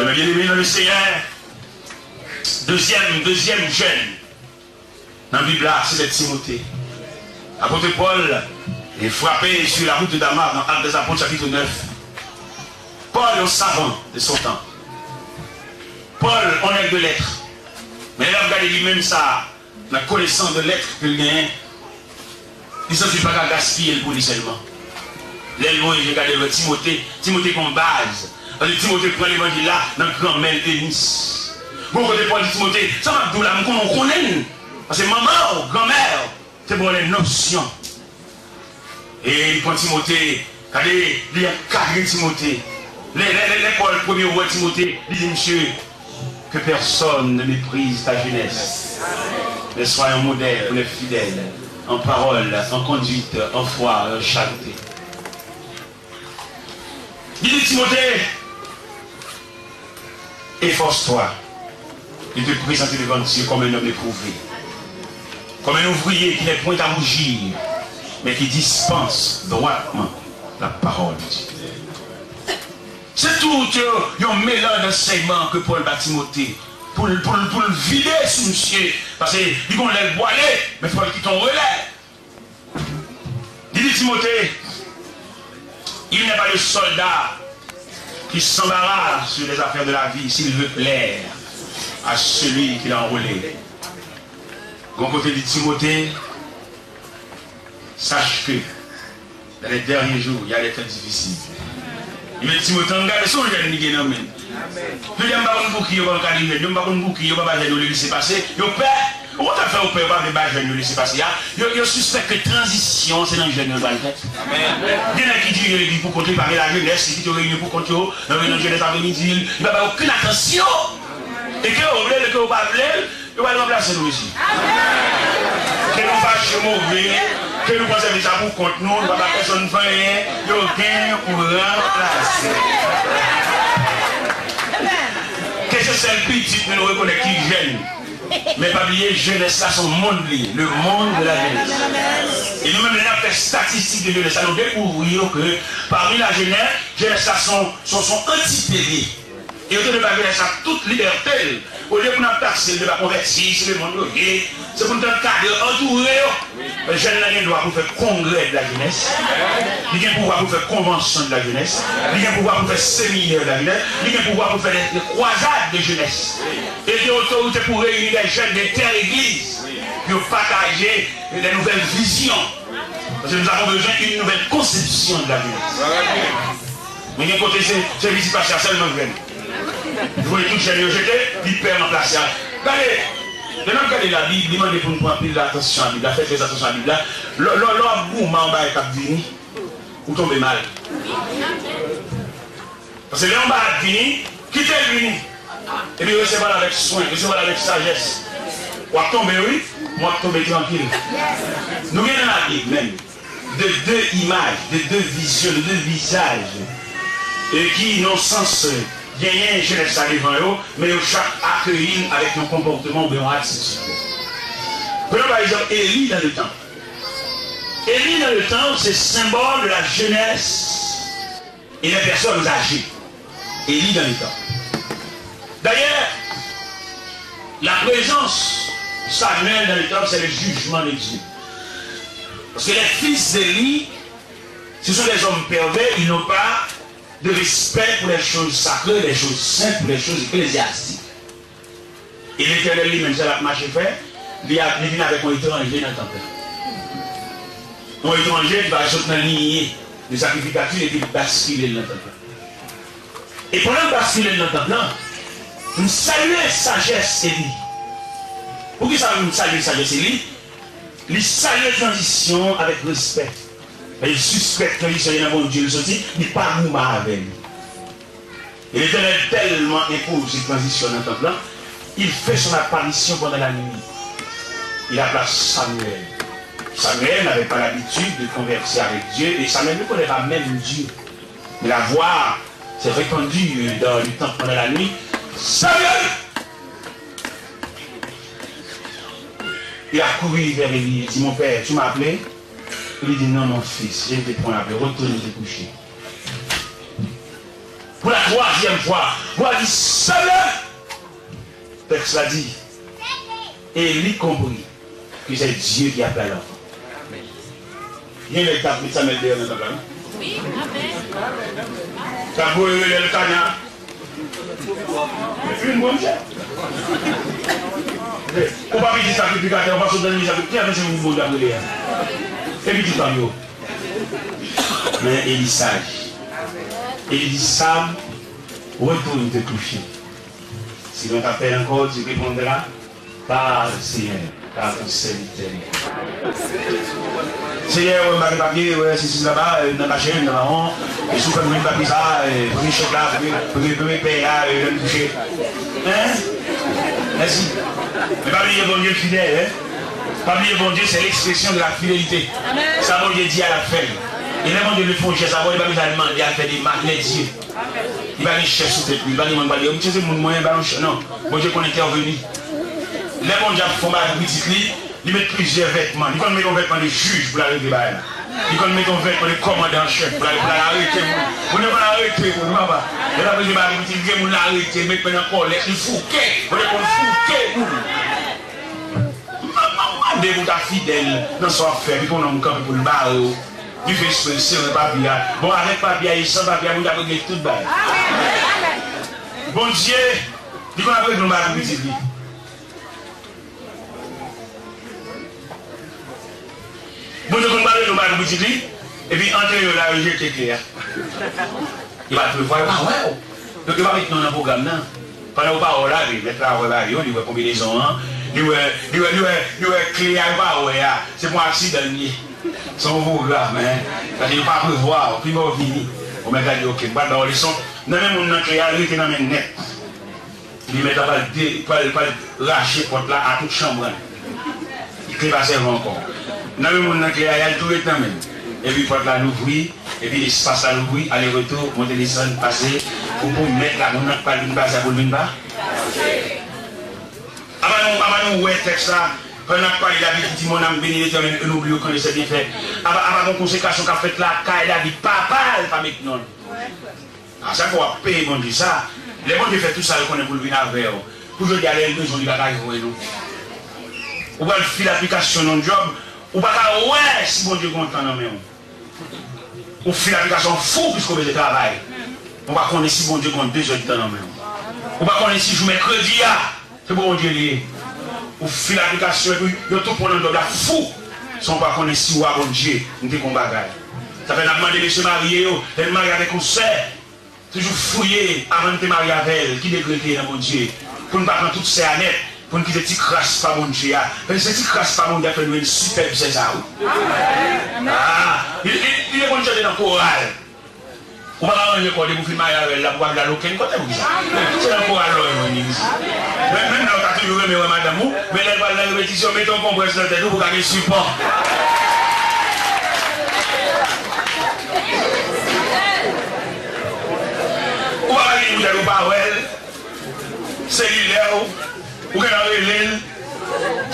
Mes bien-aimés dans le Seigneur, dezyèm, dezyèm jèn nan Bib la, se te Timote. Apôtre Paul est frappé sur la route de Damas dans Actes des Apôtres chapitre neuf. Paul, yon savan de son tan. Paul, yon nèg de lèt. Men lè l ap gade li menm sa, nan konesans de lèt ke l genyen, li santi l pa ka gaspiye l pou li sèlman. Lè l voye je gade l wè Timote, Timote gon baz. Paske Timote pran levanjil la nan granmè l Enis. Gon kote Pòl di Timote, sa m ap di w la, m konnen w konnen l. Paske manman w, granmè w, te ba w lè nosyon. E li pran Timote, gade, li ankadre Timote. Lè, lè, lè, lè Pòl premye wè Timote, li di, Monsieur, que personne ne méprise ta jeunesse, mais sois un modèle pour les fidèles, en parole, en conduite, en foi, en charité. Li di Timote, efforce-toi de te présenter devant Dieu comme un homme éprouvé, comme un ouvrier qui n'est point à rougir, mais qui dispense droitement la parole de Dieu. Se tout yon, yon melanj ansèyman ke Pòl ba Timote pou l, pou l, pou l vide sou misye, paske li gon lè l bwale, men fò l kite yon relè. Li di Timote, il n'est pas de soldat qui s'embarrasse sur les affaires de la vie s'il veut plaire à celui qui l'a enrôlé. Gon kote li di Timote, sache que dans les derniers jours, il y a des temps difficiles. Li mete Timote an gade, se yon jèn li gen nan men l. Jodi a, m pa konn pouki yo pa ankadre jèn yo, m pa konn pouki yo pa ba jèn yo lese pase. Yo pè. Ou konn sa k fè yo pè, yo pa vle ba jèn yo lese pase a? Yo, yo sispèk ke tranzisyon se nan jèn yo l pral fèt. Gen nèg ki dirije legliz pou kont li, pa gen lajenès, li kite yo reyini pou kont yo, nan reyinyon jenès apremidi, li pa bay okenn atansyon. E ke yo vle l, e ke yo pa vle l, yo pral ranplase nou isi. Ke nou fache move, ke nou pran sèvis la pou kont nou, nou pa ba pèsonn fè anyen, yo gen pou ranplase. Ke se sèl pitit nou nou rekonèt ki jèn. Men pa bliye, jenès la se yon mond li ye, le monde de la jeunesse. E nou menm, lè n ap fè statistik de jenès la, nou dekouvri yo ke pami la jenès, jenès la se yon, se yon, se yon antite li ye. E yo te dwe ba jenès la tout libète l. Olye pou n ap takse l de pa konvèti, se lemonn yo ye, se pou n t ankadre, antoure yo. Jèn nan gen dwa pou fè kongrè de la jeunesse, li gen pouvwa pou fè konvansyon de la jeunesse, li gen pouvwa pou fè seminè de la jeunesse, li gen pouvwa pou fè de, de kwazad de jeunesse. E gen otorite pou reyini des jeunes de telle église, pou yo pataje de nouvelles visions. Parce que nous avons besoin d'une nouvelle conception de la jeunesse. Men gen kote se, se pitit pastè a sèlman k jèn. Li voye tout jèn yo jete, li pè ranplase a. Gade, lè n ap gade Labib, li mande pou n pran anpil atansyon a Bib la, fè trè atansyon a Bib la. Lè, lè, lè w ap goumen anba yon bagay k ap vini, ou tonbe mal. Paske lè yon bagay ap vini, kite l vini. Epi resevwa l avèk swen, resevwa l avèk sajès. W ap tonbe, wi, men w ap tonbe trankil. Nou gen nan Labib menm de de imaj, de de vizyon, de de vizaj, e ki, nan sans, genyen jenès la devan yo, men yo chak akeyi l avèk yon konpòteman oubyen yon atitid. Prenons par exemple Élie dans le temple. Élie dans le temple, c'est symbole de la jeunesse et les personnes âgées. Élie dans le temple. D'ailleurs, la présence Samuel dans le temple, c'est le jugement de Dieu. Parce que les fils d'Élie, ce sont des hommes pervers, ils n'ont pas de respect pour les choses sacrées, les choses saintes, pour les choses ecclésiastiques. E Letènèl li menm, sa l ap mache fè, li ap, li vin avèk yon etranje nan tanp lan. Yon etranje ki pa sot nan liye de sakrifikatif epi l baskile l nan tanp lan. E pandan l baskile l nan tanp lan, m salye sajès Eli. Poukisa m salye sajès Eli? Li salye tranzisyon an avèk respè. Men l sispèk tranzisyon li nan Bondye l soti, li pa goumen avè li. E Letènèl tèlman enpoze tranzisyon nan tanp lan, il fait son apparition pendant la nuit. Il appela Samuel. Samuel n'avait pas l'habitude de converser avec Dieu, et Samuel ne connaît pas même Dieu. Mais la voix s'est répandue dans le temple pendant la nuit. Samuel! Il a couru vers Élie, il dit, mon père, tu m'as appelé? Élie dit, non, mon fils, je ne t'ai point appelé, retourne te coucher. Pour la troisième fois, vwa di, Samuel! Tèks la di, Élie comprit que c'est Dieu qui appelait l'enfant. Gen nèg k ap met Samuel deyò nan tanp la, non? K ap voye rele Elkana. Vin bon, monchè. Ou pa pitit sakrifikatè, ou pa sot nan legliz sakrifikatè, ki afe se ou Bondye ap rele a? E pitit pa m yo. Men Eli saj. Eli di, Sam, retourne te coucher. Si l'on t'appelle encore, tu répondras, parle, Seigneur, car ton serviteur est. Senyè, wè, m pa gen papye, wè, sesi, laba, e, nan kache, nan mawon. E si w fè m jwenn papye sa, e, premye chèk la, premye, premye, premye pèy la, e, lè m touche. Hein? Mèsi. Men pa bliye Bondye fidèl, hein? Pa bliye Bondye, c'est l'expression de la fidélité. Sa Bondye di a, l ap fè l. E lè Bondye vle fè yon jès avè w, li pa bezwen al mande, al fè demach, il est Dieu. Li pa gen chèf sou tèt li, li pa gen moun pral di, "Misye se moun mwen, ba yon chèf." Non, Bondye konn entèveni. Lè Bondye ap fè yon bagay pou pitit li, li met plizyè vètman. Li konn met yon vètman de jij pou l al regle bagay la. Li konn met yon vètman de kòmandan an chèf pou l al, pou l al arete moun. Bondye konn arete moun, wi, papa. Lè l ap regle bagay pou pitit li, li gen moun l arete, li met men nan kòlèt, li fouke. Bondye konn fouke moun. M, m, m mande pou w ta fidèl nan sa w ap fè, epi pou yon nonm kanpe pou l bare w. Li fè espre l sere papye a. Bon, avèk papye a e san papye a, Bondye ap regle tout bagay. Bondye, li konn ap regle yon bagay pou pitit li. Bondye konn ap regle yon bagay pou pitit li, epi antre yo la, yo jete kle a. Yo pa t prevwa, yo pa wè w. Donk, yo pa met non nan pwogram nan. Pandan ou pa wè w lave, mèt la wè bagay yo, li wè konbinezon an, li wè, li wè, li wè, li wè kle a, yo pa wè a. Se pou yon aksidan l ye. Se yon pwogram, hein. Paske yo pa prevwa w, pi bò w vini. Ou mèt la di, "Ok, m pral ba w leson." Nan men moun nan kle a, l rete nan men n nèt. Li mèt la pral de, pral, pral rache pòt la a tout chanbrann. Kle pa sèvi ankò. Nan men moun nan kle a, y al tou ret nan men l. Epi pòt la louvri, epi espas la louvri, ale retou, monte desann, pase, pou, pou mèt la, moun nan k pral vin pase a, pou l vin pa. Apa nou, apa nou wè tèks la, pandan n ap pale, David di, Mon âme bénit l'Éternel, et n'oublie aucun de ses bienfaits. Apa, apa gon konsekrasyon k ap fèt lakay David, papa l pa met non l. A chak fwa w ap peye Bondye sa, lè Bondye fè tout sa, yo konnen pou l vin avè w. Pou jodi a, lè l bezwen w, li pa ka jwenn ou. Ou pral fil aplikasyon nan yon djòb, ou pa ka wè si Bondye gen yon tan nan men w. Ou fil aplikasyon, fou, piske w bezwen travay. Ou pa konnen si Bondye gen yon dezèdtan nan men w. Ou pa konnen si jou mèkredi a, se pou Bondye li ye. Ou fil aplikasyon epi yo tou pran nan djòb la fou. San w pa konnen si w a Bondye, m te gon bagay. Sa fè n ap mande mesye marye yo, lè n marye avèk yon sè, toujou fouye avan n te marye avè l, ki degre l te ye nan Bondye. Pou n pa pran tout sè a nèt, pou n kite ti kras pa Bondye a. Paske se ti kras pa Bondye a fè nou jwenn sipèb sè sa a, wi. Ah, li, li, li te konn chante nan koral. Ou pa ka ranje kò w depi w fin marye avè l la pou w pa vle al okenn kote pou kisa? Se nan koral lè w jwenn li isit. Men, menm lè w ta toujou renmen wè madanm ou, men lè l pral nan repetisyon, mete yon konprès nan tèt ou pou w ka gen sipò. Ou pa ka vini pou tèt ou pa wè l. Selilè w, ou gentan rele l,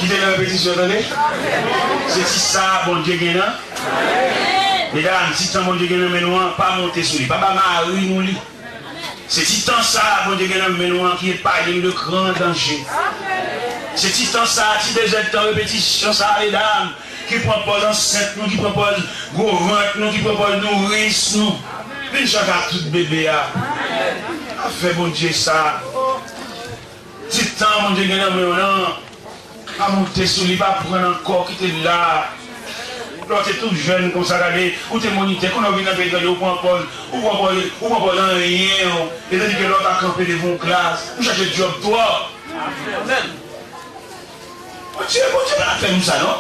ki te nan repetisyon, tande? Se ti sa a Bondye gen nan. Medam, ti tan Bondye gen nan men nou an, pa monte sou li, pa ba mari nou li. Se ti tan sa a Bondye gen nan men nou an ki epaye nou de gran danje. Se ti tan sa a, ti dezèdtan repetisyon sa a, medam, ki pran pòz ansent nou, ki pran pòz gwo vant nou, ki pran pòz nouris nou. Vin chante ak tout bebe a. Afè Bondye sa. Ti tan Bondye gen nan men w lan, pa monte sou li, pa pran l ankò, kite l la. Lè w te tou jèn konsa, gade, ou te monitè, kounye a w vin nan peyi etranje, ou pran pòz, ou pran pòz, ou pran pòz anyen, ou. E tandike lè w ta kanpe devan yon klas, ou chache djòb twòp. Bondye, Bondye pa fè nou sa, non.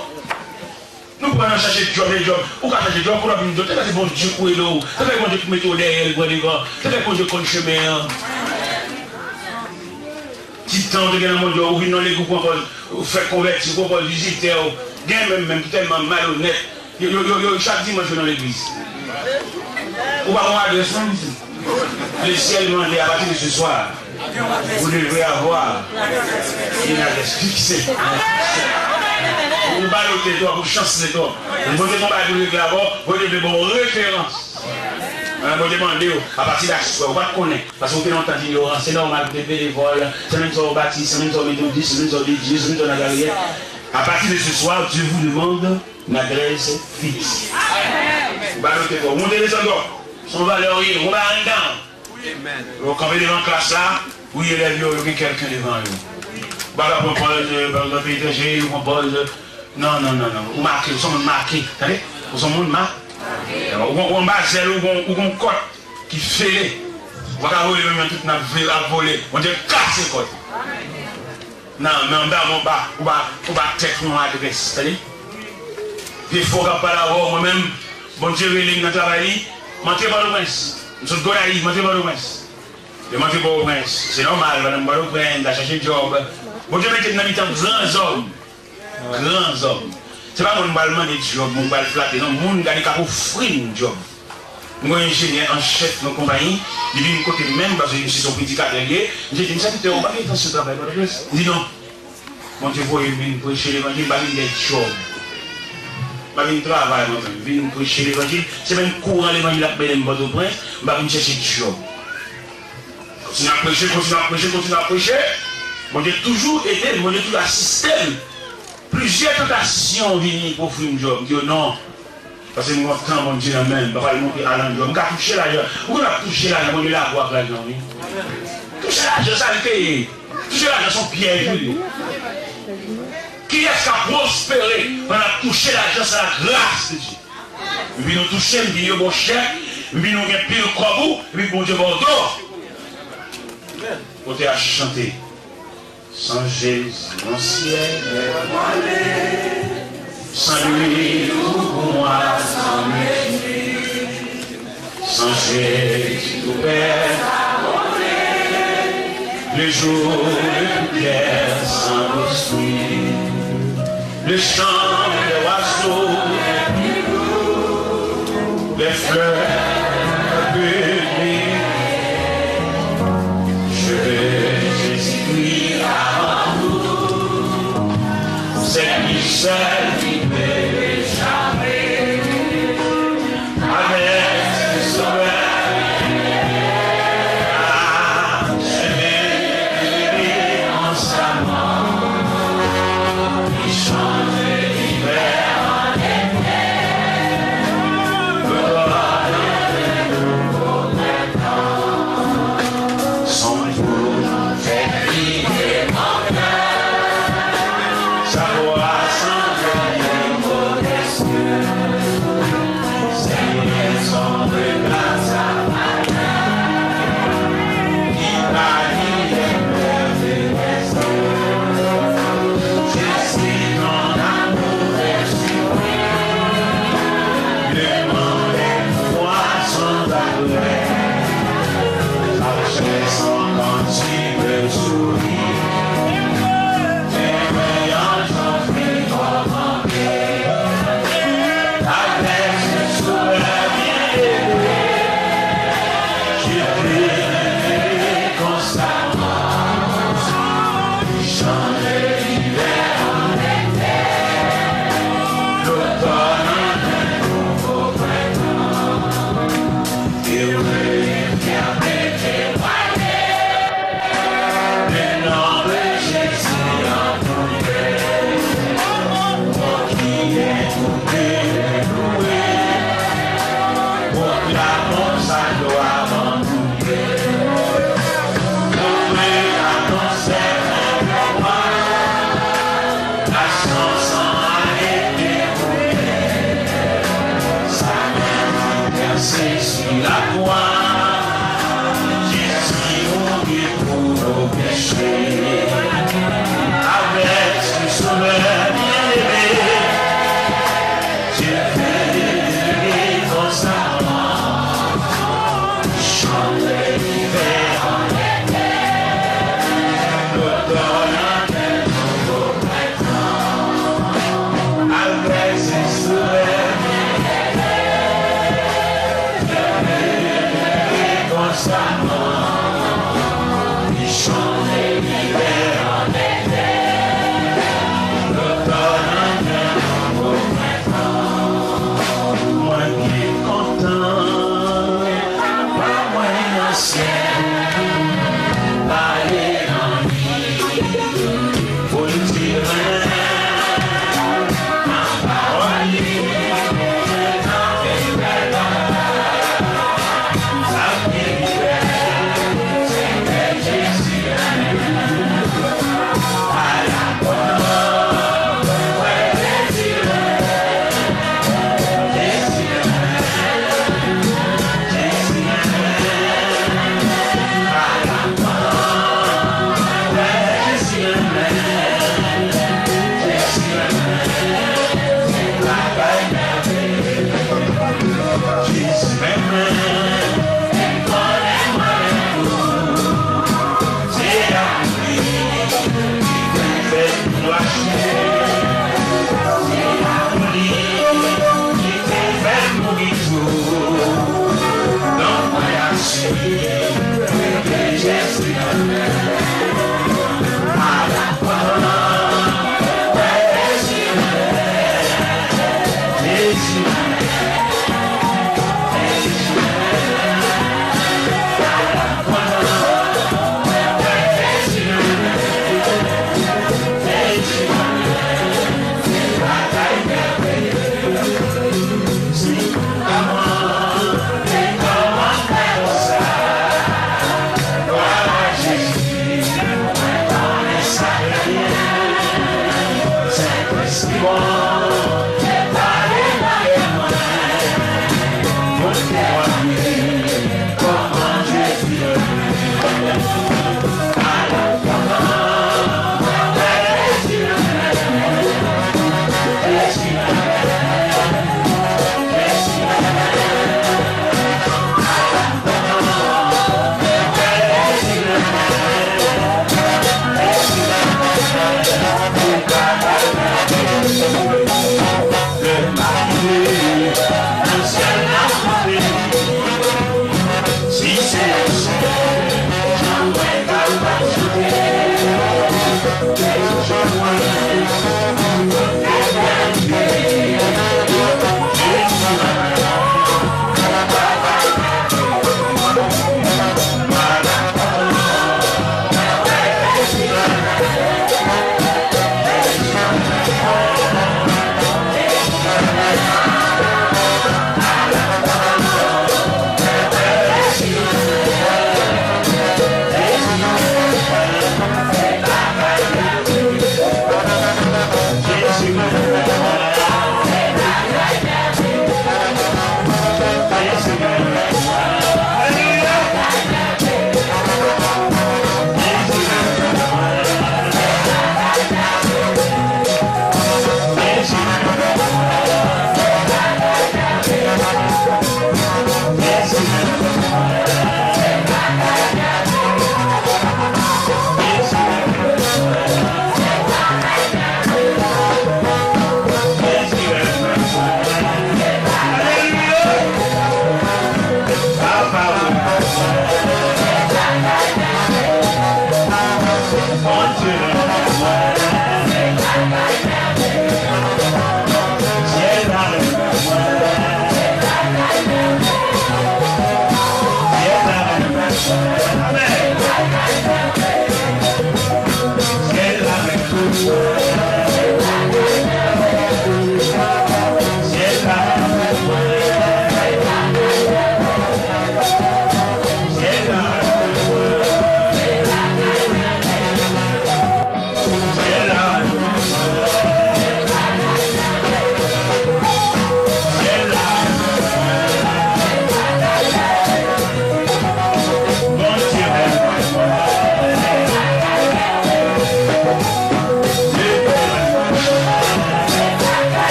Nou pran nan chache djòb, e djòb. Ou ka chache djòb, kounye a w vin di w, te fè se Bondye k rele w, te fè Bondye k mete w dèyè l, pran devan, te fè Bondye konn chemen an. Ti tan w te gen nan Bondye, ou vin nan legliz, ou pran pòz, ou fèk konvèti, ou pran pòz vizitè, ou gen menm, menm ki tèlman malonèt, yo, yo, yo, yo, chak dimanch yo nan legliz. Ou pa gon adrès menm isit. Le ciel mande, à partir de ce soir, vous devrez avoir une adresse fixe. Ou balo tèt ou, pou chans tèt ou. Bondye gon bagay pou regle avè w, Bondye vle ba w referans. Bondye mande w, apati de aswè, ou pa t konnen, paske ou te nan tan dinyorans, se nòmal pou te benevòl, se menm sa w batis, se menm sa w metodis, se menm sa w dedye, se menm sa w nazaryen. À partir de ce soir, Dieu vous demande une adresse fixe. Ou balo tèt ou, ou monte desann ou, se yon valè w ye, ou pa anndan. Yo kanpe devan klas la, wi, elèv yo, yo gen kèlken devan yo. Ou pa ka pran pòz, euh, pa egzanp, etranje, ou pran pòz, euh, non, non, non, non. Ou make, ou se yon moun make, tande? Ou se yon moun ma-, ou gon, ou anba zèl, ou gon, ou gon kòt ki fele. Ou pa ka vole menm jan tout moun ap vle, ap vole. Bondye kase kòt. Nan, men anba, men anba, ou pa, ou pa tèt yon adrès, tande? Defo k ap pale avè w, mwen menm, Bondye rele m nan travay li, m antre Pòtoprens. M sot Gonayiv, m antre Pòtoprens. Lè m antre Pòtoprens, se nòmal, pandan m Pòtoprens, m ta chache djòb. Bondye mete m nan mitan gran zòm. Gran zòm. Se pa moun m pral mande djòb, moun m pral flate, non, moun gade k ap ofri m djòb. M gen yon enjenyè an chèf nan konpayi, li vin kote m menm, paske misye se yon predikatè li ye. Misye di m, "Sèvitè, ou pa gen entansyon travay Pòtoprens?" M di, "Non. Bondye voye m vin preche levanjil, m pa vin gen djòb. M pa vin travay mwen menm, m vin preche levanjil. Se menm kouran levanjil ap mennen m Pòtoprens, m pa vin chèche djòb." Kontinye ap preche, kontinye ap preche, kontinye ap preche. Bondye toujou ede m, Bondye toujou asiste m. Plizyè tantasyon vini pou ofri m djòb. M di yo non. Paske m gen yon tan Bondye nan men m. Papa, l montre Alan John. M ka touche lajan. Ou konn ap touche lajan, Bondye la pou ak lajan, wi. Touche lajan, sa l te ye. Touche lajan, se yon pyèj, wi. Kiyès k ap pwospere pandan ap touche lajan, se la grâce de Dieu. Epi nou touche, m vin yo ba w chèk, m vin nou gen pil kòb ou, epi Bondye ba w do. Kote a chante. Sans Jésus, mon ciel est voilé. Sans lui, tout pour moi semble inutile. Sans Jésus, tout perd sa beauté. Le jour, le plus clair semble obscur. Le chant des oiseaux n'est plus doux. Les fleurs reculent. Je veux Jésus-Christ avant tout. C'est lui seul qui peut me changer. Avec ce sauveur, ah, je vais aimer en sa mort. Il change Sou lakwa, Jezi mouri pou nou peche. Avèk Sovè byeneme, Jezi konsa, chante livè an etè, nou done nouvo. Mwen byen kontan, Papa mwen nan syèl, pale nan li.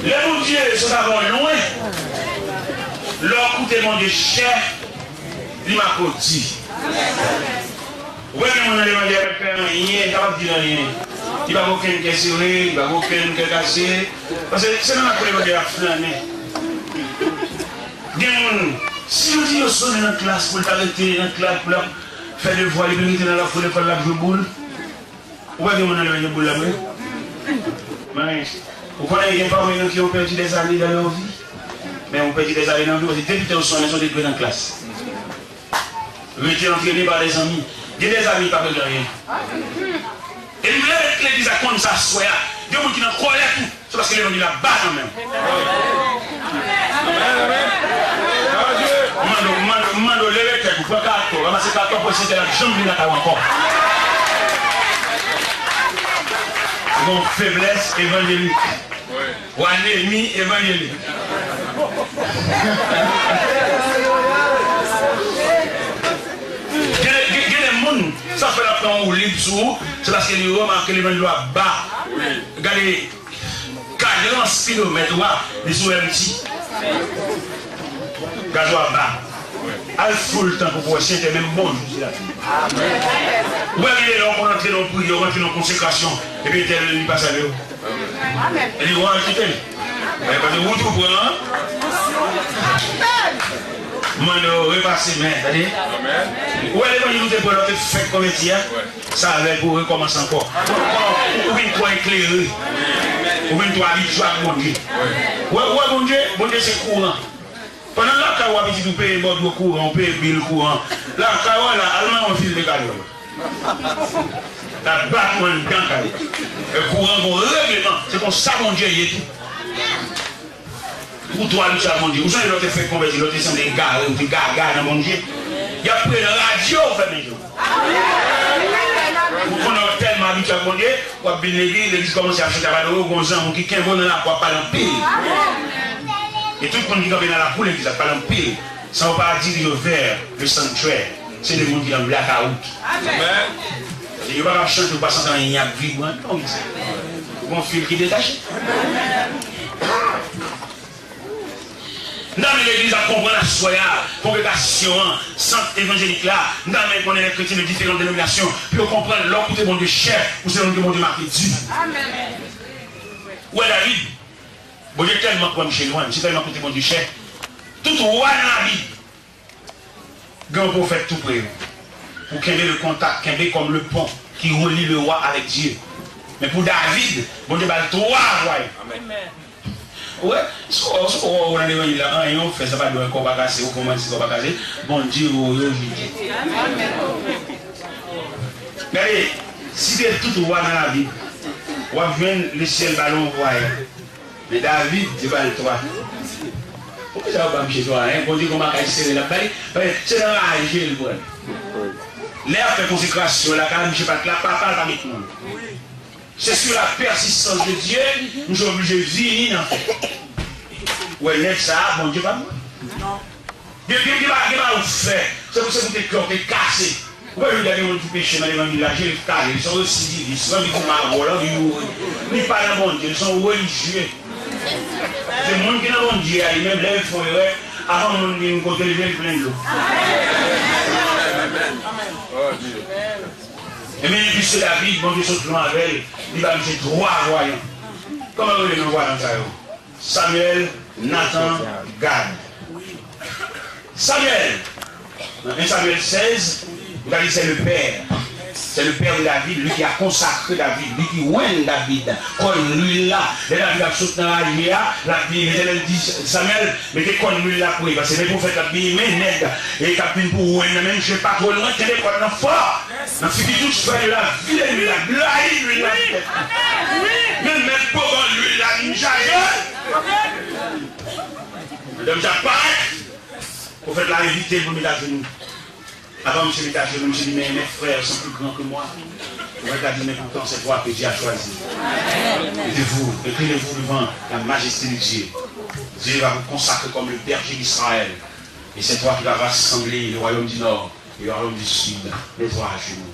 Lè Bondye, se sa bon lwen. Lè w koute Bondye chè, li makodi. Ou wè gen moun nan levanjil ap fè anyen, li pa p ap di anyen. Li pa gen okenn kè sere, li pa gen okenn kè kase. Paske se nan lakou levanjil ap flannen. Gen moun, si yo di yo sonnen nan klas pou l ta rete nan klas, pou l ap fè devwa, li vin rete nan lakou lekòl, l ap jwe boul. Ou pa gen moun nan levanjil boul la vre? Men, ou konnen gen paran nou ki ont perdu des années dans leur vie. Men ou pèdi des années nan vi w, se depi te w sonnen, se w te dwe nan klas. Rete antrene pa de zanmi. Gen de zanmi pa regle anyen. E m lè legliz la konn sa aswè a, gen moun ki nan kòlè tou. Se paske levanjil la ba kanmenm. Mande w, mande w, mande w, leve tèt ou, pran katò, ranmase katò, pou Senyè a janm vin lakay ou ankò. Ou gon feblès evanjelik. Ou anemi evanjelik. Gen, gen, gen de moun, sa fè l ap pran woulib sou ou, se paske li remake levanjil la ba. Gade, kadran spidomèt ou a, li sou empty. Gaz ou a ba. Al full tank ou pou wè si te menm bonjou se la. Ou wè gen de lè ou konn antre nan priyè, ou antre nan konsekrasyon, epi entèl li pa salye w. Li wè l kite l. Men paske wout ou pran an, mande w repase men, tande. Ou wè levanjil ou te pran lè ou te fèk konvèti a? Sa avè l pou rekòmanse ankò. Ou, ou vin twò eklere. Ou vin twò abitye ak Bondye. Ou wè, ou wè Bondye, Bondye se kouran. Pandan lakay ou a pitit ou peye bòdwo kouran, ou peye bil kouran. Lakay ou a la, al mare yon fil de kale. L ap bat ou anndan kay. E kouran gon regleman. Se konsa Bondye ye tou. Ou twò abitye ak Bondye. Ou sonje lè w te fèk konvèti, lè w te sanble egare, ou te gaga nan Bondye. Y ap priye nan radyo, ou fèmen je w. Ou konnen w tèlman abitye ak Bondye, w ap vin legliz, legliz kòmanse ap chante, ap adore, ou gon zanmi w ki kenbe w nan lakou ap pale anpil. E tout moun ki kanpe nan lakou legliz ap pale anpil. San w pa dirije w vè le sanctuaire. Se de moun ki nan blakawout. Amèn. Yo pa ka chante, ou pa santi anyen ap vibre, non, mesye. Gon fil ki detache. N ta renmen legliz la konprann aswè a, kongregasyon an, sant evanjelik la, n ta renmen konnen lè kretyen de diferan denominasyon, pou yo konprann lè w koute Bondye chè, ou se yon moun ke Bondye make di. Ou wè David, Bondye tèlman pran m cheri, mwen, m se tèlman koute Bondye chè. Tout wa nan Labib, gen yon pwofèt tou pre yo. Pou kenbe le kontak, kenbe kòm le pon ki reli le wa avèk Dye. Men pou David, Bondye ba l twa wa yo. Amèn. Ou wè, si w, si w wè w nan levanjil la, anyen w fè, sa pa dwe kò pa kase, ou kòmanse kò pa kase, Bondye voye w jwenn li. Gade, site tout wa nan Labib. W ap jwenn lesyèl ba l yon vwa. Men David, li ba l twa. Poukisa yo ba misye twa, en? Bondye gon bagay sere l ap bay. Se nan raje l pran. Lè y ap fè konsekrasyon lakay misye pa t la, papa l pa met moun. Se sou la pèsistans de Dye misye oblije vini nan fèt. Ou wè nèg sa a, Bondye pa mouri. Gen, gen, gen, gen bagay ou fè. Se pou, se pou te kè w te kase. Ou pa jwenn gen moun ki peche nan levanjil la, je l kale, li se yon residivis, l anvi goumen avè w, l anvi mouri. Li pa nan Bondye, li se yon relijye. Se moun ki nan Bondye a, li menm, lè l fè yon erè, avan moun vin kote l, je l plen dlo. Ebyen, piske David, Bondye sot lwen avè l, li ba misye twa vwayan. Kòman yo rele non vwayan sa yo? Samyèl, Natan, Gad. Samyèl, nan en Samyèl sèz, nou ka li se le pè. Se le pè de David, li ki a konsakre David, li ki wenn David, kòn lwil la. Lè David ap sot nan raje a, l ap vini, Letènèl di Samyèl, mete kòn lwil la pou li, paske men pwofèt la ap vini, men nèg e k ap vin pou wenn nan men misye pa twò lwen, kenbe kòn nan fò. Nan figi tout frè yo la, vide lwil la, blayi lwil la sou tèt li. Men mèt poban lwil la vin chaje. Madanm sa parèt. Pwofèt la envite l pou l met ajenou. Avan misye met ajenou, misye di, mais mes frères sont plus grands que moi. Pwofèt la di, mais pourtant c'est toi que Dieu a choisi. Levez-vous, inclinez-vous devant la majesté de Dieu. Dieu va vous consacrer comme le berger d'Israël. Et c'est toi qui vas rassembler le royaume du nord et le royaume du sud. Mets-toi à genoux.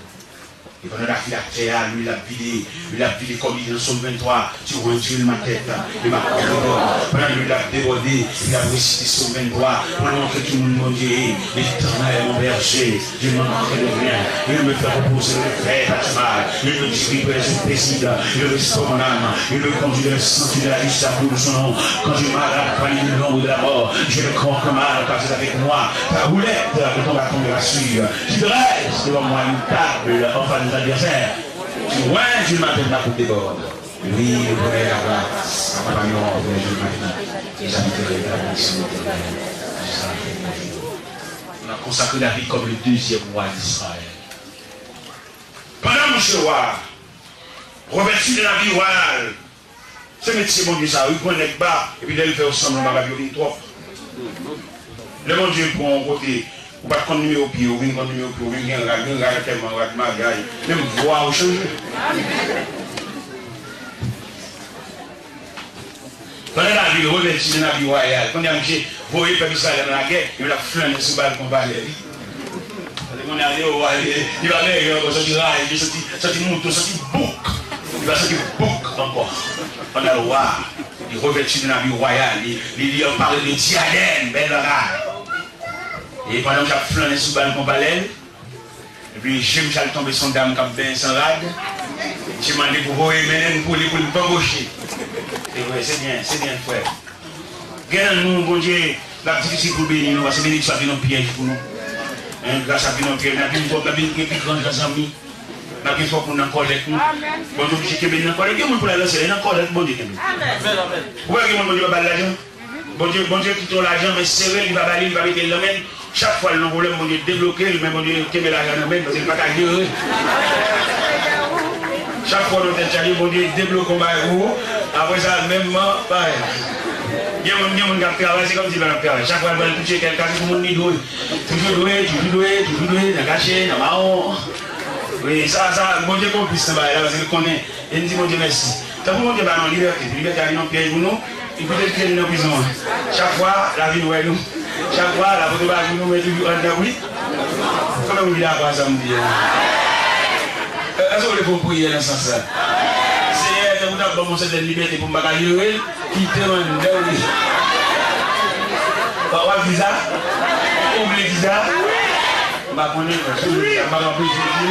E pandan David ap fè a, lwil ap vide, lwil ap vide kòm li nan Sòm venntwa, tu oins l'huile ma tête et ma coupe déborde. Pandan lwil ap debòde, li ap resite Sòm venntwa pou l montre ki moun Bondye ye. L'Éternel est mon berger, je ne manquerai de rien. Il me fait reposer dans les verts pâturages. Il me dirige près des eaux paisibles. Il restaure mon âme. Il me conduit dans les sentiers de la justice à cause de son nom. Quand je marche dans la vallée de l'ombre de la mort, je ne crains aucun mal, car tu es avec moi. Ta houlette et ton bâton me rassurent. Tu dresses devant moi une table en face de mes adversaires. Tu oinds ma tête, ma coupe déborde. Oui, le bonheur et la grâce accompagneront mon jour de ma vie. Et j'habiterai dans la maison de l'Éternel jusqu'à la fin de mes jours. On a consacré David comme le deuxième roi d'Israël. Pandan misye wa, revèti de labi wayal, se metye Bondye sa, wi, pran nèg ba, epi lè l fè yo sanblan bagay yo vin twòp. Lè Bondye pran w kote, ou pa t konn nimewo pye, ou vin konn nimewo pye, ou vin gen rad, gen rad antèman, rad maryaj, menm vwa ou chanje. Pandan David revèti de labi wayal, kounye a misye voye pèp Izrayèl nan lagè, yo t ap flannen sou balkon palè li. Paske kounye a li, li pa mèyè ankò, santi raje, santi, santi mouton, santi bouk. Li pa santi bouk ankò. Pandan lwa, li revèti de labi wayal, li, li, li anpare de dyadèm, bèl bagay. E pandan misye ap flannen sou balkon palè l, epi je misye al tonbe sou yon dam k ap benyen san rad. Misye mande pou voye mennen l pou li, pou l banboche. Se vre, se byen, se byen, frè. Gen nan nou, Bondye, l ap difisil pou l beni nou, paske benediksyon ap vin yon pyèj pou nou. Hein, gras ap vin yon pyèj, n ap vin twòp, n ap vin gen pi gran jan zanmi. N ap gen twòp moun nan kòlèt nou. Bondye oblije kenbe n nan kòlèt. Gen moun pou l al nan syèl, e nan kòlèt Bondye kenbe. Ou wè gen moun Bondye pa ba l lajan? Bondye, Bondye kite yon lajan, men sere l, li pa ba li, li pa mete l nan men l. Chak fwa l nan pwoblèm, Bondye debloke l, men Bondye kenbe lajan nan men l, paske l pa ka jere. Chak fwa w nan tèt chaje, Bondye debloke yon bagay pou ou. Apre sa, menm bagay. Gen moun, gen moun k ap travay, se kòmsi l pa t ap travay. Chak fwa l pral touche kèk kase pou moun li dwe. Toujou dwe, toujou dwe, toujou dwe, nan kache, nan mawon. Wi, sa, sa, Bondye konplis nan bagay la, paske l konnen. E n di Bondye mèsi. Tankou Bondye ba nou libète, epi libète a vin yon pyèj pou nou, li pote l kite n nan prizon an. Chak fwa, l a vin wè nou. Chak fwa, l a pote bagay pou nou, men toujou anndan, wi. Kòman moun ki dakò a sa m di a? Èske w vle fè yon priyè nan sans sa? Senyè, tankou w ta ban m yon sètèn libète pou m pa ka jere l, kite m anndan, wi. W ap di sa? Ou vle di sa? M pa konnen, men si w di sa, m pa ka anpeche w di.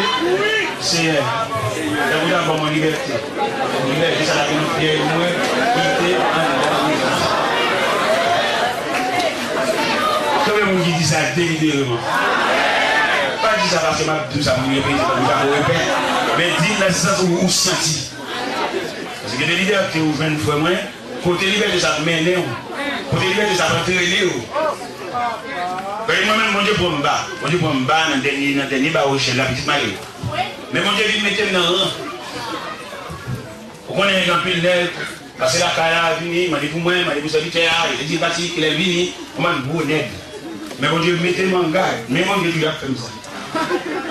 Senyè, lè w ta ban mwen libète, libète sa la ki nan pyèj mwen, kite m anndan prizon. Konbyen moun ki di sa delibereman? Pa di sa paske m ap di w sa pou m repete, pou m pa ko repete. Men di l nan sans ou, ou santi. Paske gen de libète ou jwenn, frè mwen, kote libète sa ap mennen w, kote libète sa ap antrene w. Paske mwen menm, Bondye pran m ba, Bondye pran m ba nan dènye, nan dènye ba echèl la, pitit m ale. Men Bondye vin mete m nan ran. Ou konnen gen anpil nèg pase lakay la, vini, mande pou mwen, mande pou sèvitè a, yo te di l pati, kilè l vini, yon bann gwo nèg. Men Bondye mete m an gad, men Bondye toujou ap fè m sa.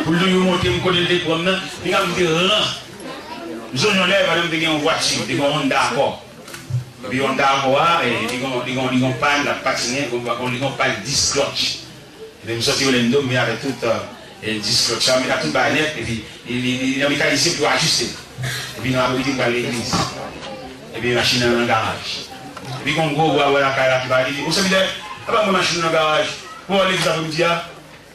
Pou l toujou monte m kote l te pran m nan, li ka monte ran. M sonje yon lè, pandan m te gen yon vwati, m te gen yon Honda Accord. Epi Honda Accord a, eh, li gon, li gon, li gon pàn, l ap patinen, gon, gon, li gon pàn dis klòtch. Epi m sòti Orlando, m vin avèk tout, eh, dis klòtch sa, m vin ak tout bagay nèt, epi li, li, li, li nan mekanisyen pou yo ajiste l. Epi nan apremidi, m pral legliz. Epi machin nan nan garaj. Epi gon gwo bwa bò lakay la ki pale, li di, "O sèvitè, apa mwen machin nan nan garaj? Ou al legliz apremidi a?"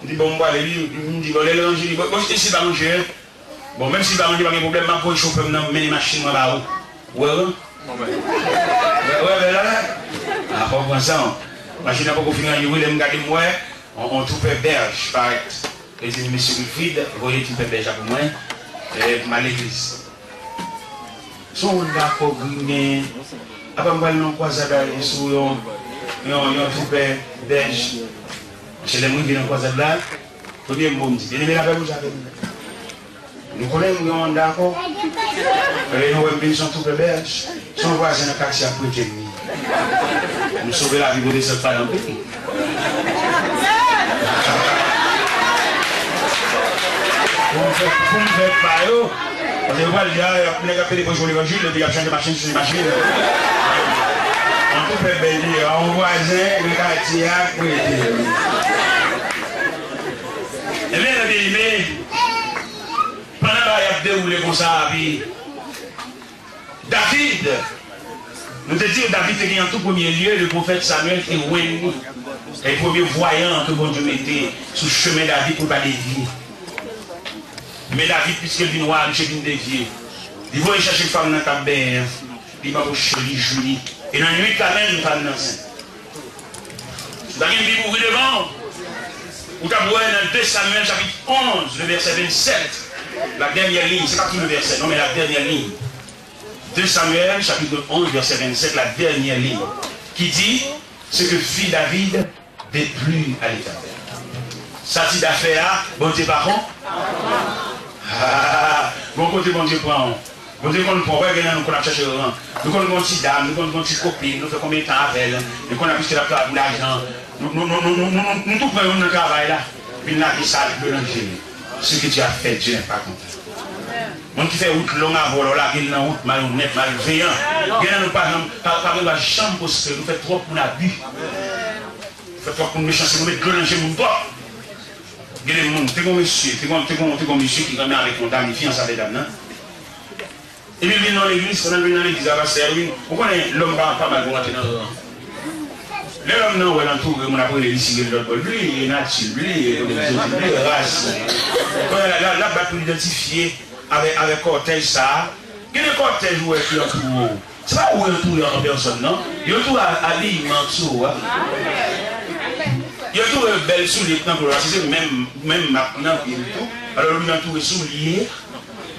M di, "Bon, m prale wi." M di, "Bon, lè l ranje li, bon, bon, isi pa ranje, en." Bon, menm si li pa mande, pa gen pwoblèm, m ap voye chofè m nan mennen machin mwen ba ou. Ou wè, wi? Ou wè, ou wè, bèl afè? A, fò w pran san w. Machin nan poko fin ranje, wi, lè m gade m wè, on, on twoupe bèj parèt. Yo di m, "Mesye Wilfrid, voye twoupe bèj la pou mwen, e, pou m al legliz." Se yon Honda Accord grimen, apa m pral nan kwazad ale sou yon, yon, yon twoupe bèj. Monchè, lè m rive nan kwazad la, premye mo m di, "Byeneme, lapè Bondye avè nou." Nou konnen m gen yon Honda Accord. Lè nou wè m vin se yon twoupe bèj, se yon vwazen nan katye a prete m li. Nou sove lavi pou desann pa nan peyi. Pou m fè, pou m fè pa yo, paske yo pral di, "A, nèg ap pede preche levanjil, epi y ap chanje machin sou machin." Yon twoupe bèj, yon vwazen nan katye a prete m. Ebyen, byeneme, pandan bagay ap dewoule konsa, epi David, nou te di w, David te gen an tou premye lye, le pwofèt Samyèl te wè li. E premye vwayan ke Bondye mete sou chemen David pou l pa devye. Men David, piske l vin wa, misye vin devye. Li voye chèche fanm nan k ap benyen an. Li babouche, li jwi li. E nan nuit la menm, fanm nan ansent. Si w ta gen Bib ouvri devan w, ou t ap wè nan de Samyèl chapit onz, le vèsè vennsèt, la dènyè liy, se pa tout le vèsè, non, men la dènyè liy. De Samyèl chapit onz, vèsè vennsèt, la dènyè liy, ki di, ce que fit David déplut à l'Éternel. Sa ti dafè a, Bondye pa kon? Ah, bon kote Bondye pran w. Bondye konn pran w, wè, gen nan nou konn ap chèche ran. Nou konn gon ti dam, nou konn gon ti kopin, nou fè konbyen tan avè l, nou konn ap piske l ap travay pou lajan. Nou, nou, nou tou pran youn nan travay la, vin lage sa, l melanje. Ce que Dieu a fait, Dieu n'est pas content. Moun ki fè wout long avè w la, w lage l nan wout malonèt, malveyan. Gen nan nou pa janm, pa, pa, pa janm pwospere, nou fè twòp moun abi. Fè twòp moun mechanste, nou met dlo nan je moun twòp. Gen de moun, te gon mesye, te gon, te gon, te gon mesye ki renmen avèk yon dam, li fiyanse avèk dam nan. Epi l vin nan legliz, pandan l vin nan legliz la, pastè a vin, ou konnen lòm pa, pa mal pou rantre nan ran. Lè lòm nan wè l antoure moun ap rele li, si gen lòt bò l, li, li, nati l, li, li, ras li. Konnen la, la, l ap bat pou l idantifye avèk, avèk kòtèj sa a. Gen de kòtèj ou wè ki antoure w. Se pa ou yo antoure an pèsòn, non. Yo antoure a, abiyman sou ou a. Yo antoure bèl soulye k nan pye w la, si se menm, menm mak nan pye l tou. Alò, ou vin antoure soulye.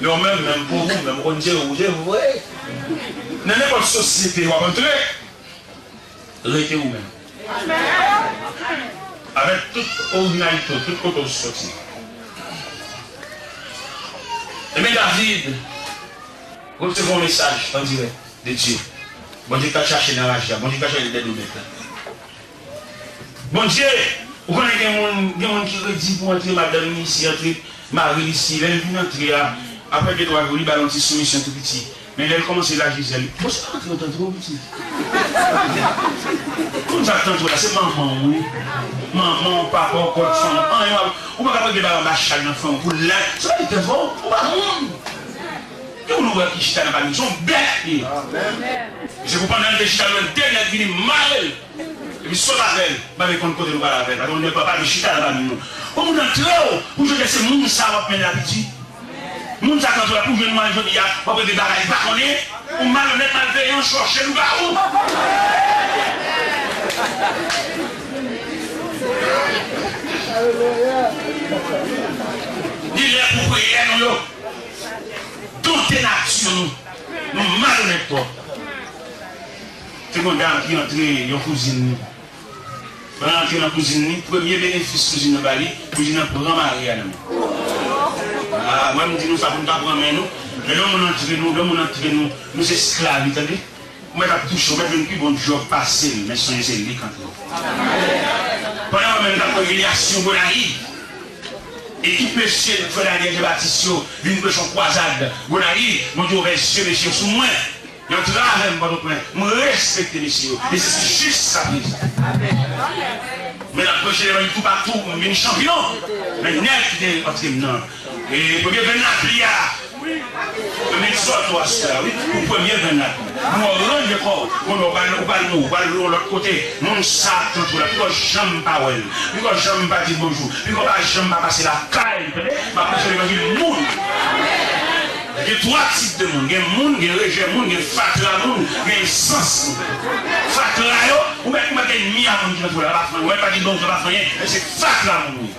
Men ou menm, menm po ou, menm ou konn se ou, se vre. Nan nenpòt sosyete w ap antre, rete ou menm. Avèk tout orijinalite w, tout kote w soti. Ebyen, David, resevwa yon mesaj an dirèk de Dye. Bondye k al chache nan raje a, Bondye k al chache dèdou bèt la. Bondye, ou konnen gen moun, gen moun ki redi pou antre madanm li isi, antre mari li isi, lè l vin antre a, apre de twa jou, li ba l yon ti soumisyon tou piti. Men lè l kòmanse laji zèl, bon, se pa antre w t antre w piti. Moun sa k t antre w la, se manman w, wi. Manman w, papa w, kòd fanm, anyen w ap, ou pa ka regle bagay anba chal nan fanm ou pou l la, se pa li k t antre w, ou pa moun. Gen moun ou wè ki chita nan pami nou, se yon bèt li ye. Se pou pandan l te chita, l wè de nèg vini mare l. Epi sot avè l, pa vle konn kote nou pral avè l. Paske nou pa vle chita nan pami nou. Bon, moun antre w, pou jodi a se moun sa w ap mennen apiti. Moun sa k antre w la, pou jwenn mwen jodi a, w ap regle bagay li pa konnen. Ou malonèt, malveyan, chòche, lougawou. Li lè pou priyè nou yo. Donte nati nou. Nou malonèt twòp. Se yon dam ki antre yon kouzin li. Pandan l antre nan kouzin li, premye benefis kouzin nan ba li, kouzin nan pran mari a nan men. Ah, mwen m di nou sa pou n pa pran men nou. Men lè yon moun antre nou, lè yon moun antre nou, nou se esklav li, tande. Ou mèt ap touche, ou mèt vin pi bon djòb pase l, men sonje se li k antre w. Pandan w menm k ap Revelasyon Gonayiv, ekip mesye Frè Daniel Jean Baptiste yo vin preche yon kwazad Gonayiv, Bondye ouvè zye mesye yo sou mwen. Yo antre avè m Pòtoprens, m respekte mesye yo, e se jiskaprezan. Men n ap preche levanjil toupatou, m vin chanpyon. Men nèg ki te antre m nan, e premye grenn lapli a, m egzòte w aswè a, wi, pou premye grenn lapli. Nou ranje kò w, konnen w pral, ou pral mouri, ou pral yon lòt kote. Moun sa ap tante w la, piko janm pa wè l, piko janm pa di l bonjou, piko pa janm pa pase lakay li, tande? M ap preche levanjil moun. Gen twa tip de moun. Gen moun, gen rejè moun, gen fatra moun, gen esans moun. Fatra yo, ou mèt, ou mèt ennmi a moun ki antre w la, pa fè anyen. Ou mèt pa di l bonjou, pa fè anyen. Men se fatra moun yo ye.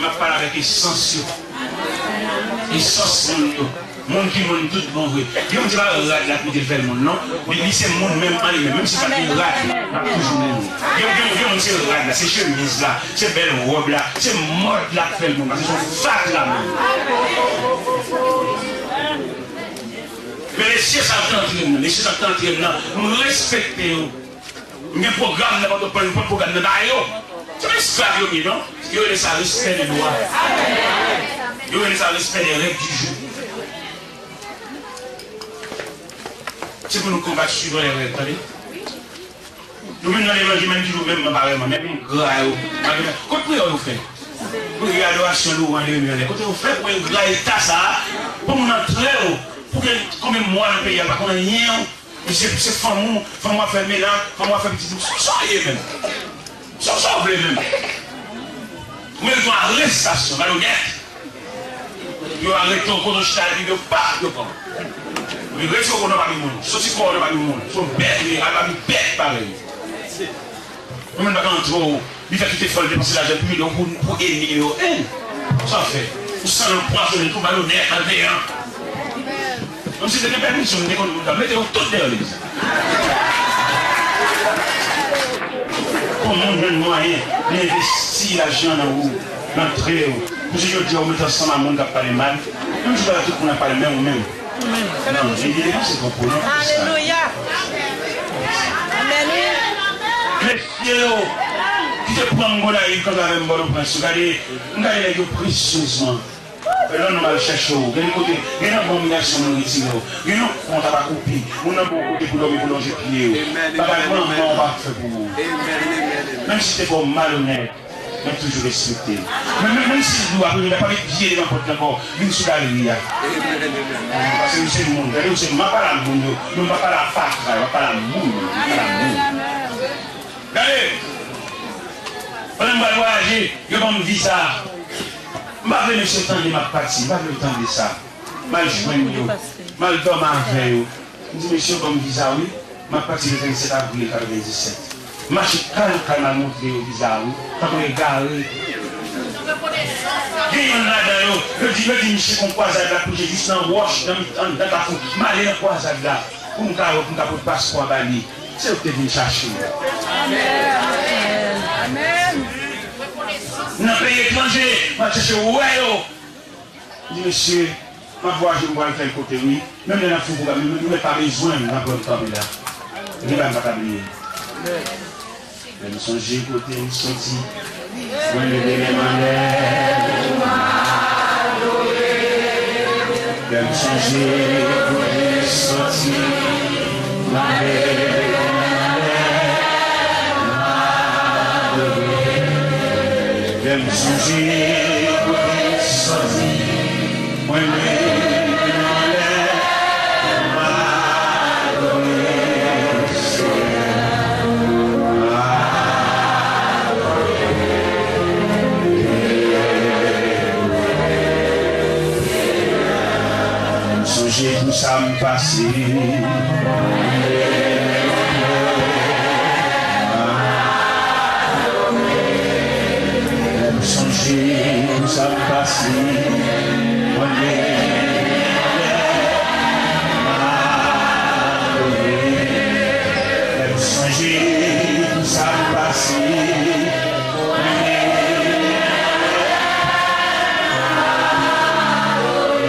M ap pale avèk esans yo. Esans moun yo. Moun ki moun tout bon vre. Gen moun se pa rad la ki mete l fè l moun, non. Li, li se moun menm an li menm. Menm si l pa t gen rad, l ap toujou moun. Gen, gen, gen moun se rad la, se chemiz la, se bèl wòb la, se mòd la k fè l moun. Paske se yon fatra moun. Men mesye sa k te antre m nan, mesye sa k te antre m nan, m respekte yo. M gen pwogram nan Pòtoprens, m pot pwogram nan ba yo. Se pa esklav yo ye, non. Yo rele sa respè de lwa. Yo rele sa respè de règ di jou. Se pou nou konbat suivan lè règ, tande. Nou vin nan levanjil, menm di nou menm, mwen pa vrèman, menm gra yo. Kot priyè yo fè? Priyè, adorasyon, louwanj, yo vin anlè. Kote yo fè pou engra eta sa a? Pou moun antre yo, pou ke konbyen mwa nan peyi a, pa konn anyen, yo. Se, se fanm ou, fanm ou ap fè mennaj, fanm ou ap fè pitit. Sa w ye menm? Sa, sa w vle menm? Ou merite yon arestasyon, malonèt. Yo arete w kote w chita epi yo pap, yo pran w. Yo retire w nan pami moun, soti kò w nan pami moun. Se yon bèt ou ye, al pami bèt parèy ou. Yon moun pa ka antre w, li fè tout efò l depanse lajan pou ede w pou, pou ennmi yo. Hein? Sa w fè? Ou sann anpwazonnen tou, malonèt, malveyan. Menm si te gen pèmisyon, m te konn moun ta mete yo tout deyò legliz la. Pou moun jwenn mwayen, li envesti lajan nan ou, nan tre w. Pou se jodi a ou mete ansanm a moun k ap pale mal, menm si w pa wè tout moun ap pale, men ou menm. Non, li, li depanse twòp pou non. Alelouya. Amèn, wi. Mesye yo, ki te pran m Gonayiv, kanpe avè m Pòtoprens, gade, m gade nèg yo presyezman. Lè nou al chèche w, gen kote, gen nan bon migrasyon moun retire w. Gen yon kont ap akoupi, moun nan bon kote pou dòmi, pou lonje pye yo. Bagay manman w pa fè pou ou. Menm si te fè w malonèt, men toujou respekte l. Men, men, menm si l di w apre, men pa met pye devan pòt la ankò, vin sou galeri a. Paske nou se moun, gade, nou se, m pa pale a moun yo, non, m pa pale a fatra, m pa pale a moun, m pa pale a moun. Gade, pandan m pral vwayaje, yo ban m viza. M pa vle mesye tande m ap pati, m pa vle yo tande sa. M al jwenn yo, m al dòmi avè yo. M di, "Mesye, yo ban m viza, wi. M ap pati le vennsèt avril katrevenndisèt." M mache kalm kalm al montre yo viza a, wi. Tankou egare. Gen yonn ladan yo, yo di, yo di misye gon kwazad l ap preche jis nan wòch, nan mitan, nan kafou. M ale nan kwazad la pou m ka wè, pou m ka pote paspò a ba li. Se yo ki te vin chache m. Amèn. Amèn. Nan peyi etranje, m al chèche wè yo. M di, "Mesye, m ap vwayaje, m pral tèl kote, wi. Menm lè n ap fè yon pwogram, nou, nou mèt pa bezwen m, n ap wè m kanpe la. Gen bagay m pa ka bliye." Lè m sonje kote m soti, mwen leve men m anlè. Lè m sonje kote m soti, mwen leve men m anlè. Lè m sonje kote m soti, mwen leve men m anlè, m adore Senyè, m adore. M sonje pou sa m pase. Lè m sonje pou sa m pase, mwen leve men m anlè, m adore. Lè m sonje pou sa m pase, mwen leve men m anlè, m adore.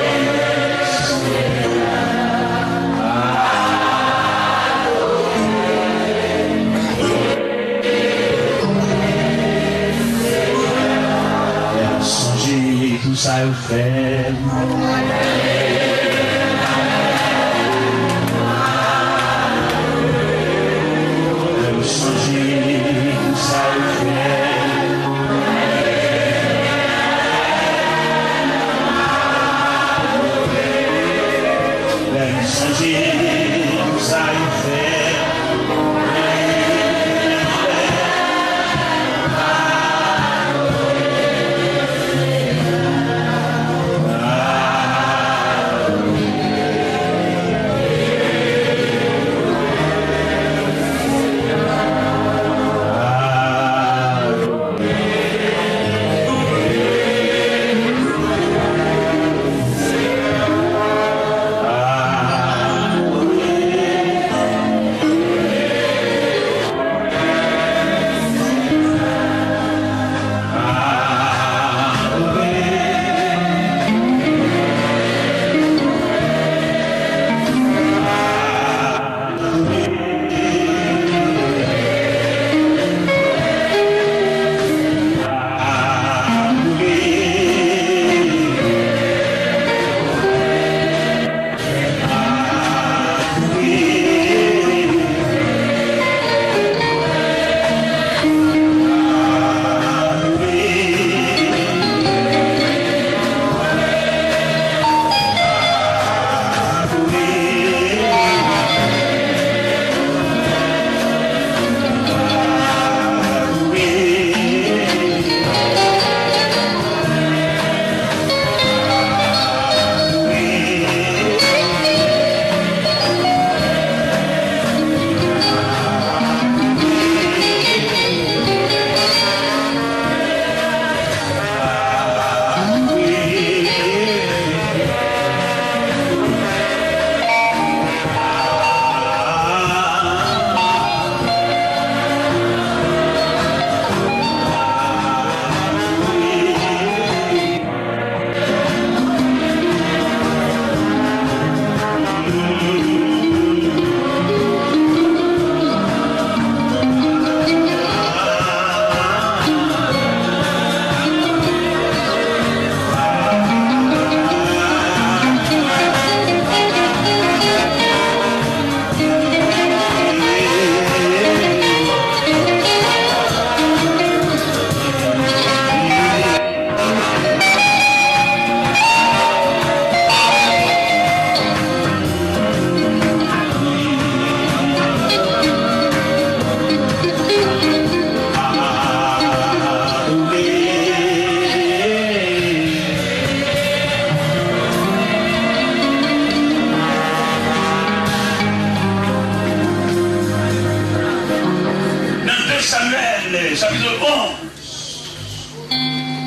Nan de Samyèl, chapit onz,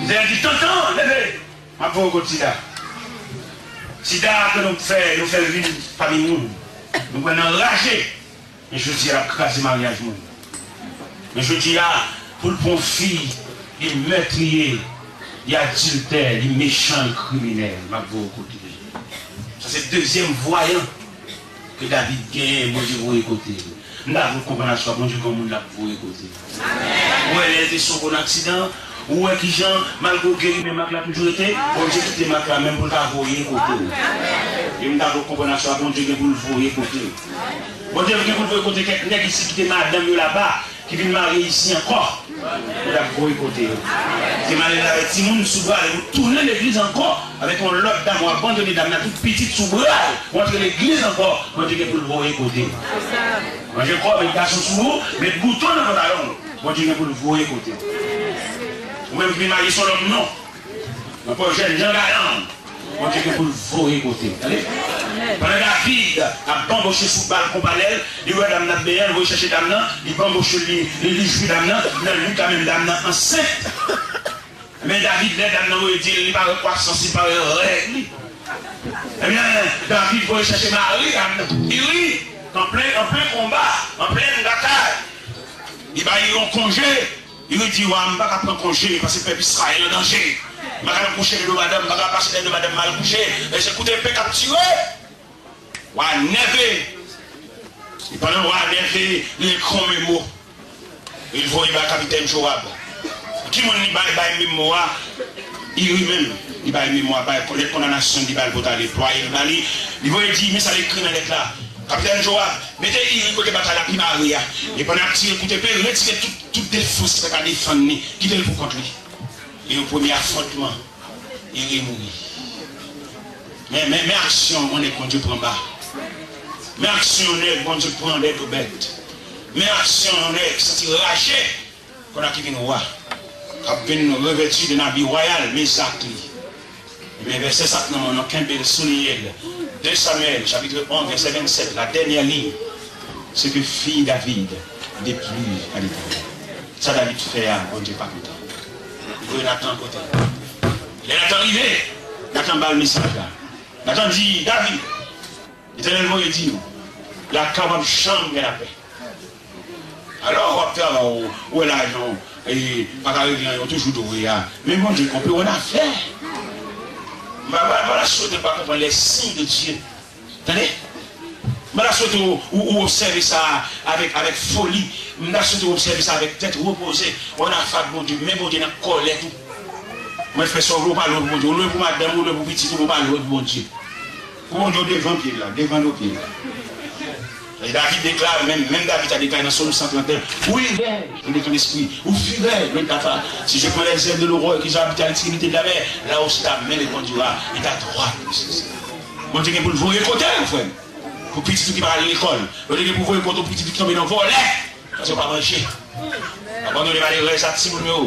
Izrayèl di, Tantan, leve! M ap voye w kot Sida. Sida ke nou fè, nou fè l vin pami moun. Nou pran nan raje. Men jodi a, l ap kraze maryaj moun. Men jodi a, pou l pran yon fi, li mètriye, li adiltè, li mechan, li kriminèl. M ap voye w kote l. Sa se dezyèm vwayan ke David genyen, Bondye voye kote l. M ta vle w konprann aswè a, Bondye gen yon moun l ap voye kote l. Ou wè lè l te sove w nan aksidan, ou wè kijan, malgre w geri, men mak la toujou rete, Bondye kite mak la menm pou l ka voye kote w. E m ta vle w konprann aswè a, Bondye gen pou l voye kote w. Bondye gen pou l voye kote kèk nèg isit ki te madanm yo laba, ki vin marye isi ankò. Bondye ap voye kote yo. Te marye avèk timoun sou bra yo, ou tounen legliz ankò avèk yon lòt dam, ou abandone dam nan, tout pitit sou bra yo, ou antre legliz ankò, Bondye gen pou l voye kote yo. Ranje kò w, met gason sou ou, met bouton nan pantalon w, Bondye gen pou l voye kote yo. Ou menm ki vin marye sou lòt non, nan pwojè jèn jan galan, Bondye gen pou l voye kote. Tande? Pandan David ap banboche sou bal konpa lè l, li wè dam nan ap benyen, li voye chèche dam nan, li banboche, li, li, li jwi dam nan, nan nwit la menm dam nan ansent. Men David, lè dam nan voye di l, li pa wè kwasans li, pa wè règ li. Ebyen, David voye chèche mari dam nan. Iri, an plen, an plen konba, an plen batay. Li ba Iri yon konje. Iri di, wa, m pa ka pran konje, paske pèp Izrayèl an danje. M pa ka al kouche dèyè madanm, m pa ka pase dèyè madanm m al kouche. E se kout epe k ap tire. Wa nève. E pandan wa nève, li ekri yon memo. Li voye bay kapitèn Jowab. Ki moun li bay, bay memo a? Iri menm, li bay memwa, bay lèt kondanasyon, li ba l pou t ale plwaye l ba li. Li voye di, men sa l ekri nan lèt la. Kapitèn Joab, mete Iri kote batay la pi mare a. E pandan y ap tire kout epe, retire tout, tout defans ki ta ka defann li. Kite l pou kont li. E yon premye afwontman, Iri mouri. Men, men, men aksyon yon nèg Bondye pran ba. Men aksyon yon nèg Bondye pran dèyè do bèt. Men aksyon yon nèg santi raje. Kounye a ki vin wa, k ap vin revèti de yon abi wayal, men zak li. Ebyen, vèsè sa k nan men w, kenbe l, souliye l. De Samyèl, chapitre onze, vèsè vennsèt, la dènyè liy, ce que fit David de plus à l'Éternel. Sa David fè a, Bondye pa kontan. Li voye Natan kote l. Lè Natan rive, Natan ba l mesaj la. Natan di, David, Letènèl voye di nou, lakay w p ap janm gen lapè. Alò, w ap travay, w, w wè lajan w, e, pa ka regle anyen, w toujou dwe a. Men Bondye konpè w annafè. M pa, pa, pa ta swete w pa konprann les signes de Dieu. Tande? M pa ta swete w, ou, ou obsève sa avèk, avèk foli. M ta swete w obsève sa avèk tèt repoze. W annafè ak Bondye, men Bondye nan kòlèt ou. Mwen fè sa w vle, w pa lwe pou Bondye. W lwe pou madanm ou, w lwe pou pitit ou, men w pa lwe pou Bondye. Pou Bondye w devan pye l la, devan do pye l la. E David deklare, menm, menm David sa deklare nan Sòm san trant et un, ou ivè, je n'ai ton esprit, ou furè, je ne t'as pas. Si je prends les ailes de l'aurore et que j'habite à l'extrémité de la mer, là aussi ta main me conduira et ta droite me saisira. Bondye gen pou l voye kote w, frè m. Pou pitit ou ki pa al lekòl. Bondye gen pou voye kote w, pitit ou ki tonbe nan vòlè. Paske w pa manje. Abandone malerèz ak timoun yo.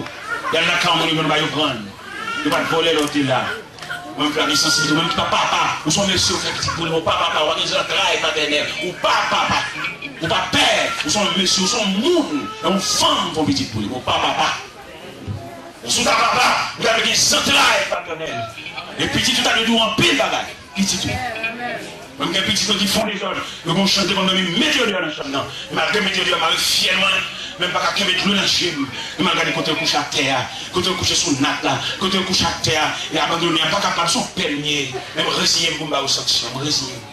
Y al nan kay moun yo, yo ba yo pran. Yo pa t vòlè lè w te la. Ou menm ki pa gen sansiblite, ou menm ki pa papa, ou se yon mesye, ou fè pitit pou li, ou pa papa, ou pa gen zantray patènèl, ou pa papa, ou pa pè, ou se yon mesye, ou se yon moun, e yon fanm fè yon pitit pou li, ou pa papa. Ou sou ta papa, ou ta dwe gen zantray patènèl. E pitit ou ta dwe di w anpil bagay. Pitit ou. Mwen gen pitit mwen ki fè dezòd. Yo gon chans devan m, m mete yo deyò nan chanm nan. E malgre m mete yo deyò, m mare fyèl mwen. Men m pa ka kenbe dlo nan je m. E m al gade kote yo kouche atè a. Kote yo kouche sou nat la. Kote yo kouche atè a. E abandone a. M pa kapab, se yon pè m ye. Men m reziye m pou m ba yo sanksyon. M reziye m.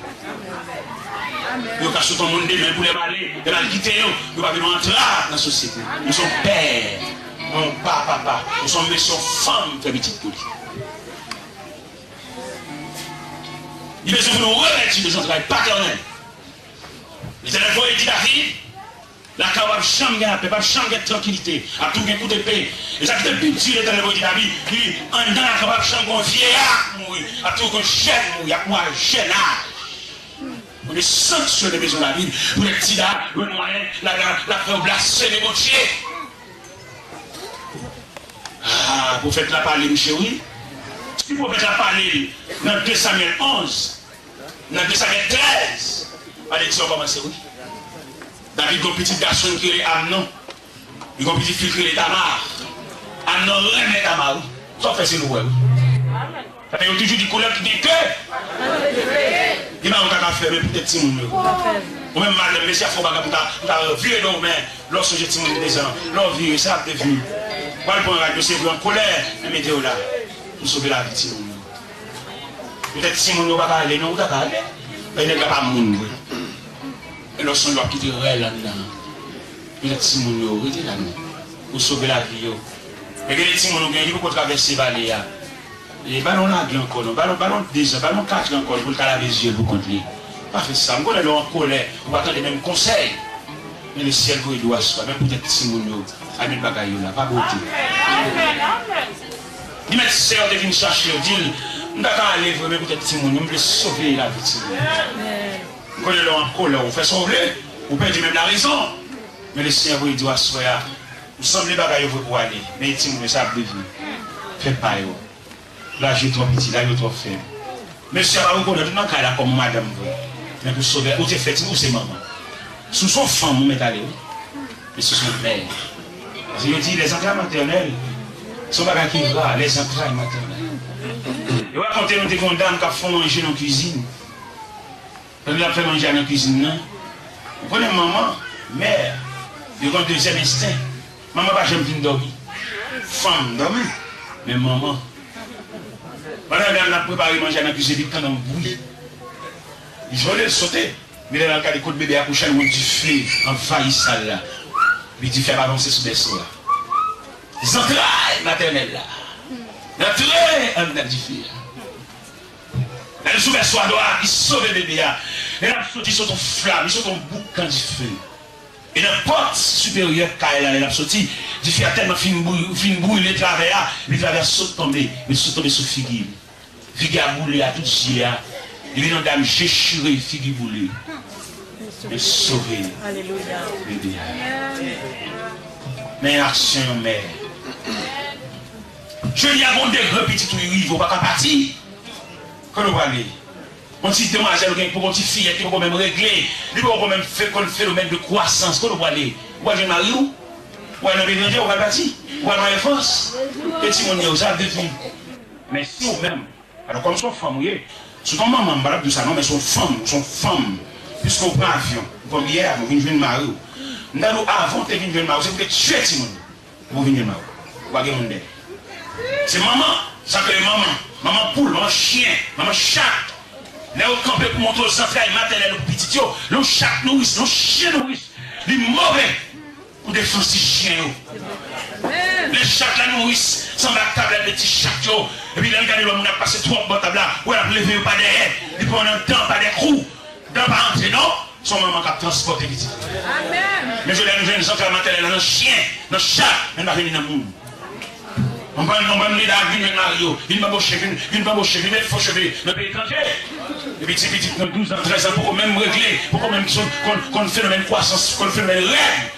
Yo ka sot yon moun demen pou lè m ale. Lè m al kite yo. Yo pa vin yon antrav nan sosyete. M se yon pè. Mwen yon pa papa. M se yon mesye, yon fanm fè pitit pou li. Li bezwen pou nou revèti de zantray patènèl. Letènèl voye di David, lakay w p ap janm gen lapè, p ap janm gen trankilite, ap toujou gen kout epe. E sa ki te pi di, Letènèl voye di David, li di, anndan lakay w p ap janm gen yon vyeyè k mouri, ap toujou gen jèn mouri, ap mouri a jèn aj. Bondye sanksyone mezon David, poutèt sida, lwenn mwayen, l ap fè yo blasfeme Bondye. Ah, pwofèt la pale, m cheri. Si pwofèt la pale nan de Samyèl onz, nan de Samyèl trèz, maledisyon kòmanse, wi. David gen yon pitit gason ki rele Amnon. Li gen yon pitit fi ki rele Tama. Amnon renmen Tama, wi. Sa w fè, se nou wè, wi. Sa fè yo toujou di koulèv ki gen ke. Gen bagay ou ta ka fè, men poutèt timoun yo. Ou menm madanm, mesye a fè w bagay pou ta, pou ta vire do w, men lè w sonje timoun yo dezan, lè w vire, sa ap devni. W al pran rad yo, se vre an kolè, men mete yo la. Pou sove lavi timoun yo. Poutèt timoun yo pa ka ale, non, ou ta ka ale. Men nèg la pa moun vre. E lè w sonje w ap kite rèl anndan. Poutèt timoun yo, rete la non. Pou sove lavi yo. E gen de timoun ou gen, li poko travèse vale a. E ba l yon lagè ankò non. Ba l, ba l yon dezan, ba l yon katran ankò pou l ka lave zye l pou kont li. Pa fè sa. M konnen lè w an kolè, ou pa tande menm konsèy. Men Lesyèl voye di w aswè, menm poutèt timoun yo, al met bagay yo la, pa bote. Li mèt sè yo te vin chache yo, di l, m ta ka ale vre, men poutèt timoun yo, m vle sove lavi timoun yo. M konnen lè w an kolè, ou fè sa w vle, ou pèdi menm larezon. Men Lesyè voye di w aswè a, ou sanble bagay yo vre pou w ale, men e timoun yo sa ap devni. Fè pa yo. Laj yo twò piti, laj yo twò fèb. Mesye a pa rekonèt ou nan kay la kòm yon madanm vre. Men pou sove, ou te fè timoun, ou se manman. Si w se yon fanm, ou mèt ale, wi. Men si w se yon pè. Paske yo di, les entrailles maternelles, se yon bagay ki ra, les entrailles maternelles. Yo rakonte nou te gen yon dam k ap fè yon manje nan kizin. Pandan l ap fè manje a nan kizin nan, ou konnen manman, mè, yo gen yon dezyèm ensten. Manman pa janm fin dòmi. Fanm dòmi, men manman. Pandan dam nan ap prepare manje a nan kizin, li tande yon bri. Li vole, l sote. Men lè l al gade kot bebe a kouche a, li wè yon dife anvayi sal la. Epi dife a ap avanse sou bèso a. Zantray matènèl la. L antre anndan dife a. Lè l sou bèswa dwa, li sove bebe a. Lè l ap soti, sot yon flam, li sot yon boukan dife. E nan pòt siperyè kay la, lè l ap soti, dife a tèlman fin bri-, fin brile travè a, epi travè a sot tonbe, li sot tonbe sou figi l. Figi a boule a tout zye a. Li vin yon dam je chire, figi boule. Men sove bebe a. Men aksyon yon mè. Jodi a gon degre pitit ou rive, ou pa ka pati. Kote w prale? Yon ti demwazèl ou gen poko, yon ti fiyèt ki poko menm regle, li poko menm fè konn fenomèn de kwasans. Kote w prale? Ou pral jwenn mari w? Ou pral nan peyi etranje, ou pral pati? Ou pral nan Frans? E timoun yo, sa ap detwi. Men si w menm, alò kòm se yon fanm ou ye, si w te yon manman, m pa t ap di w sa non, men si w yon fanm, ou se yon fanm, piske w pran avyon, ou pran biyè avyon, ou vin jwenn mari w. M ta di w avan w te vin jwenn mari w, se pou w te tiye timoun. Ou vin jwenn mari w. Ou pa gen moun dèyè. Se manman, sa k rele manman. Manman poul, manman chen, manman chat. Lè yo kanpe pou montre w zantray matènèl ou pou pitit yo, lè yon chat nouris, lè yon chen nouris, li move pou defans ti chen yo. Lè chat la nouris, sanba ak tab la, met ti chat yo. Epi lè l gade lòm nan ap pase twòp bò tab la, ou wè l ap leve yo pa dèyè, li pran nan dan, pa dèkou. Dan pa antre non. Se yon manman k ap transpòte pitit. Men jodi a nou jwenn zantray matènèl la nan chen, nan chat, men l pa vini nan moun. Yon bann, yon bann medam vin jwenn mari yo, vin banboche, vin, vin banboche, vin met fo cheve nan peyi etranje. Epi ti pitit nan douz an, trèz an poko menm regle, poko menm konn, konn fenomèn kwasans, konn fenomèn règ.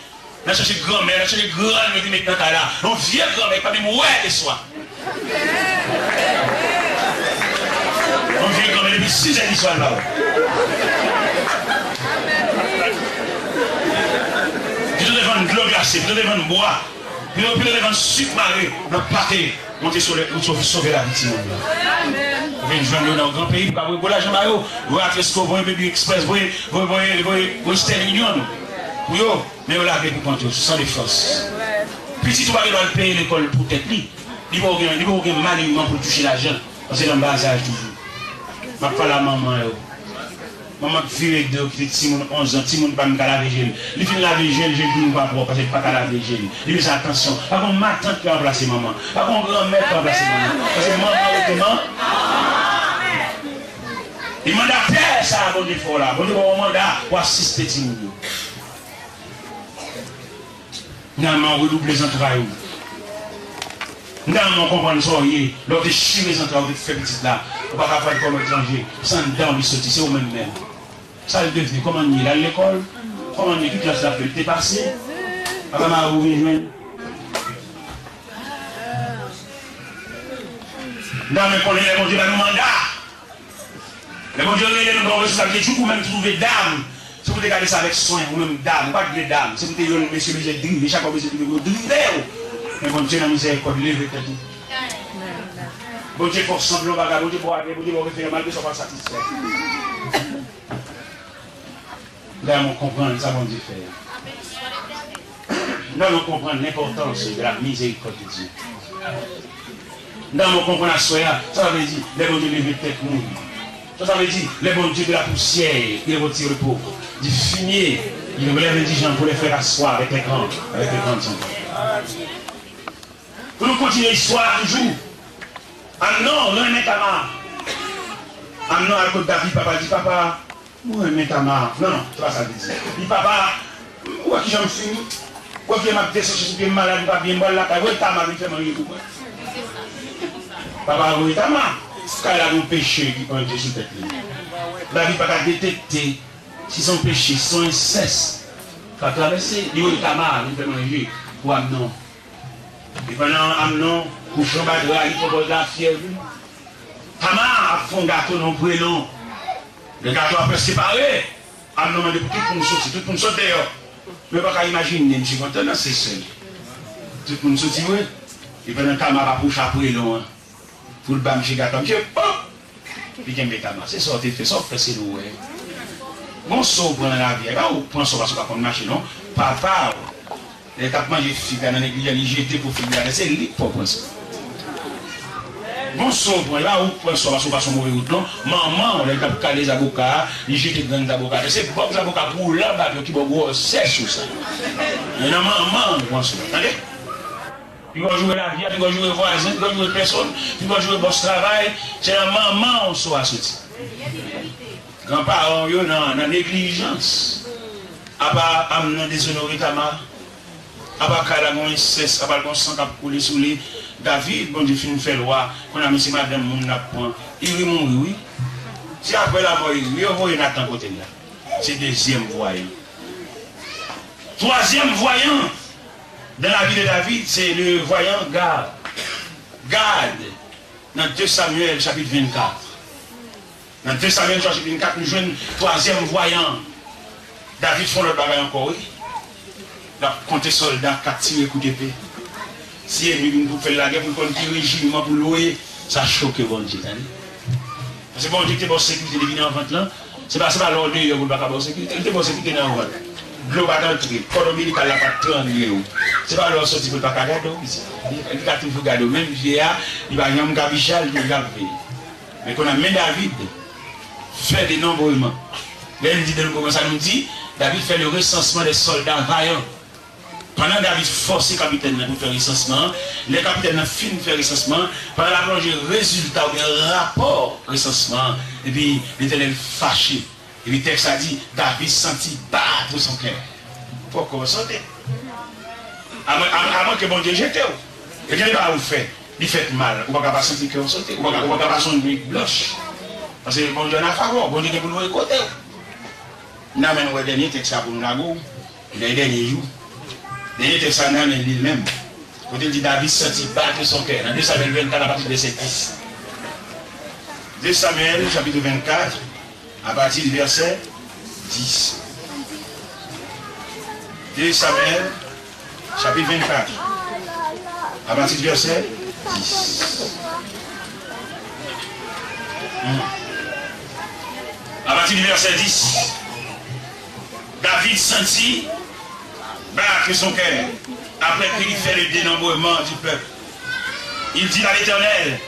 N al chèche granmè, n al chèche grann yo te met nan kay la. Yon vye granmè ki pa menm wè leswa. Yon vye granmè depi sizè di swa l pa wè. Pito te vann dlo glase, pito te vann bwa, pito, pito te vann sik mare nan pate. Monte sole, ou sove, sove lavi timoun yo. Ou vin jwenn yo nan yon gran peyi, pou ka voye gwo lajan ba yo. Voye Atlesko, voye Baby Express, voye, voye, voye, voye, voye Western Union pou yo. Men yo lage pou kont yo, san defans. Pitit ou pa gen dwa al peye lekòl pou tèt li. Li poko gen, li poko gen maniman pou l touche lajan. Paske l an ba zaj toujou. M ap pale a manman yo. Manman k vire do, kite timoun onz an, timoun pa menm ka lave je l. Li fin lave je l, je l vin pa pwòp, paske l pa ka lave je l. Li bezwen atansyon. Pa gon matant ki ranplase manman. Pa gon granmè ki ranplase manman. Paske manman rete man-, e mandatè sa a Bondye fè w la. Bondye ba w yon manda pou asiste timoun yo. Finalman, ou redouble zantray ou. Finalman, ou konprann sa w ye. Lè w te chire zantray ou, ou te fè pitit la, ou pa ka pran l kòm etranje. Se anndan w li soti, se ou menm menm. Sa l devni? Kòman l ye? L al lekòl? Kòman l ye? Ki klas l ap fè? Li te pase? Papa mari ou vin jwenn? Finalman, konnen lè Bondye ba nou manda. Lè Bondye rele nou ba w responsablite, jou k ou menm twouve dam, se pou te gade sa avèk swen, ou menm dam, ou pa t vle dam, se pou te jwenn mesye bezwen drive, chak fwa mesye drive pou yo drive w. Men Bondye nan mizèrikòd, leve tèt ou. Bondye fè w sanble yon bagay, Bondye ba w atrè, Bondye ba w refere, malgre sa w pa satisfè. Dayè, mwen konprann sa Bondye fè a. Nan nou konprann lenpòtans de la mizèrikòd de Dye. Nan nou konprann aswè a, sa sa vle di, lè Bondye leve tèt moun. Sa sa vle di, lè Bondye de la poussière, il retire le pauvre. Du fumier, il relève l'indigent pour les faire asseoir avec les grands, avec les grands hommes. Pou nou kontinye istwa a toujou. Amnon renmen Tama. Amnon al kot David, papa l di, papa, Mwen renmen Tama. Non, non, se pa sa l te di. Li, papa, ou wè kijan m fini? Ou wè kijan m ap deseche sou pye m, malad, m pa byen, m pral lakay. Voye Tama vin fè manje pou mwen. Papa voye Tama. Kay la gon peche ki plante sou tèt li. David pa ka detekte si se yon peche, si se yon ensès k ap travèse. Li voye Tama vin fè manje pou Amnon. E pandan Amnon kouche anba dra, li pran bòl lafyèv li. Tama ap fè yon gato nan yon prelon. Lè gato a prèske pare, Amnon mande pou tout moun soti. Tout moun sot deyò. Men pa ka imajine misye kontan nan Sesèl. Tout moun soti vre. E pandan Tama ap apwoche a prelon an, pou l ba misye gato a, misye pòp! Li kenbe Tama. Se sa w te fè, sa w fè se nou wè. Gon so w pran nan lavi a, e pa ou k pran so paske w pa konn mache non. Papa w, lè l t ap manje fig la nan neglij la, li jete po fig la atè, se li k fè w pran so. Gon so w pran, e pa ou k pran so paske w pase yon move wout non. Manman w, lè l t ap kale zaboka a, li jete grenn zaboka atè, se bòk zaboka gwo lan bab yo ki ba w gwosè so sa. Men nan manman w pran so, tande? Pi gwo joure lavi a, pi gwo joure vwazen, pi gwo joure pèsonn, pi gwo joure bòs travay, se nan manman w so a soti. Granparan w yo nan, nan neglijans. Apa Amnon dezonore Tama, apa Kay la gon ensès, apa l gon san k ap koule sou li. David, Bondye fin fè l wa, kounye a men se madanm moun l ap pran. Iri mouri, wi. Se apre lanmò Iri, yo voye Natan kote l la. Se dezyèm vwayan. Twazyèm vwayan dans la vie de David, c'est le voyant Gad. Gad, nan de Samyèl, chapit vennkat. Nan de Samyèl, chapit vennkat, nou jwenn twazyèm vwayan. David fè yon lòt bagay ankò, wi. L ap konte sòlda k ap tire kout epe. Si ènmi vin pou fè l lagè, pou l konn ki rejiman pou l voye, sa choke Bondye, tande. Paske Bondye ki te ba w sekirite depi nan vant lan, se pa, se pa lè w deyò pou l pa ka ba w sekirite. Li te ba w sekirite nan vant. Dlo pa t antre, kòdon ombilikal la pa t trannye w. Se pa lè w soti pou l pa ka gade w, pitit. Li, li ka toujou gade w. Menm vye a, li pa janm ka bicha, li toujou ap veye. Men kounye a, men David fè denonbreman. Lè n di denonbreman, sa nou di? David fè le recensement des soldats vaillants. Pandan David fòse kapitèn nan pou l fè resansman an, lè kapitèn nan fin fè resansman an, pandan l ap lonje rezilta oubyen rapò resansman an, epi Letènèl fache. Epi tèks la di, David sentit battre son cœur. Poko sote. Amwen, amwen, amwen ke Bondye jete w. E gen de bagay ou fè, li fèt mal, ou pa ka pa santi kè w sote, ou pa ka, ou pa ka pase yon nwit blanch. Paske Bondye an a favè w, Bondye gen pou l voye kote w. N a menm wè dènye tèks la pou n lage w. Nan dènye jou, dènye tèks la nan men li menm. Kote l di David santi battre son cœur. Nan de Samyèl vennkat, apati de vèsè dis. De Samyèl, chapit vennkat, apati de vèsè dis. De Samyèl, chapit vennkat, apati de vèsè dis. Hmm. Apati de vèsè dis. David santi battre son cœur après qu'il eut fait le dénombrement du peuple. Il dit à l'Éternel,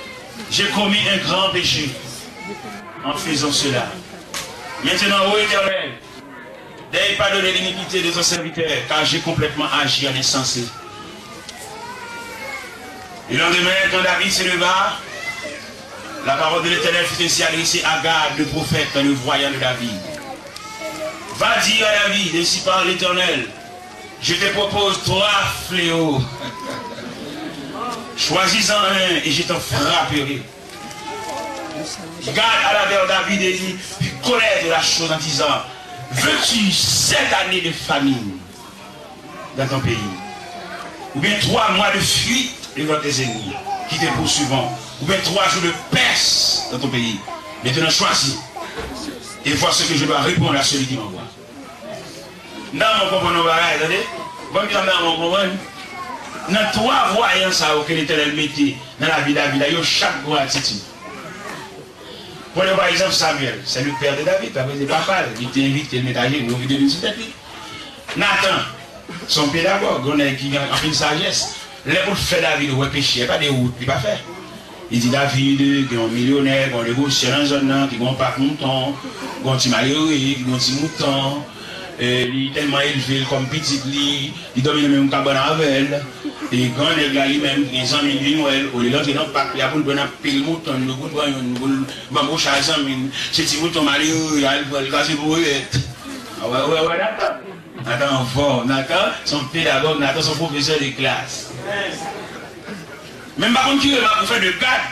j'ai commis un grand péché en faisant cela. Maintenant, ô Éternel, daigne pardonner l'iniquité de ton serviteur, car j'ai complètement agi en insensé. Le lendemain, quand David se leva, la parole de l'Éternel fut ainsi adressée à Gad, le prophète, le voyant de David. Va dire à David, ainsi parle l'Éternel, je te propose trois fléaux. Choisis-en un et je t'en frapperai. Gad alla vers David et lui fit connaître la chose en disant, veux-tu sept années de famine dans ton pays, ou bien trois mois de fuite devant tes ennemis qui te poursuivront, ou bien trois jours de peste dans ton pays. Maintenant choisis, et vois ce que je dois répondre à celui qui m'envoie. Nan mwen konprann yon bagay, tande. Bon, ki nan mwen konprann. Nan twa vwayan sa yo ke Letènèl mete nan lavi David la, yo chak gon atitid. Pran pa egzanp Samyèl, c'est le père de David, sa vle di papa l, li te envite l met ajenou, li te vin sou tèt li. Natan, se yon pedagòg, yon nèg ki gen anpil sajès. Lè pou l fè David wè peche a, pa de wout li pa fè. Li di David, gen yon milyonè, gen yon negosyan nan zòn nan, ki gen yon pak mouton, gen yon ti malere, ki gen yon ti mouton, e, li tèlman elve l kòm pitit li, li dòmi nan menm kabann avè l. E gran nèg la li menm, ki gen zanmi l, vin wè l, olye l antre nan pak li a pou l pran anpil mouton, pou l pran youn, pou l vann pou chak zanmi l. Se ti mouton malere a, li pran l kraze pou rèt. A wè, wè, wè, Natan. Natan anfòm. Natan se yon pedagòg, Natan se yon pwofesè de klas. Men m pa konn ki remak ou fè de Gad.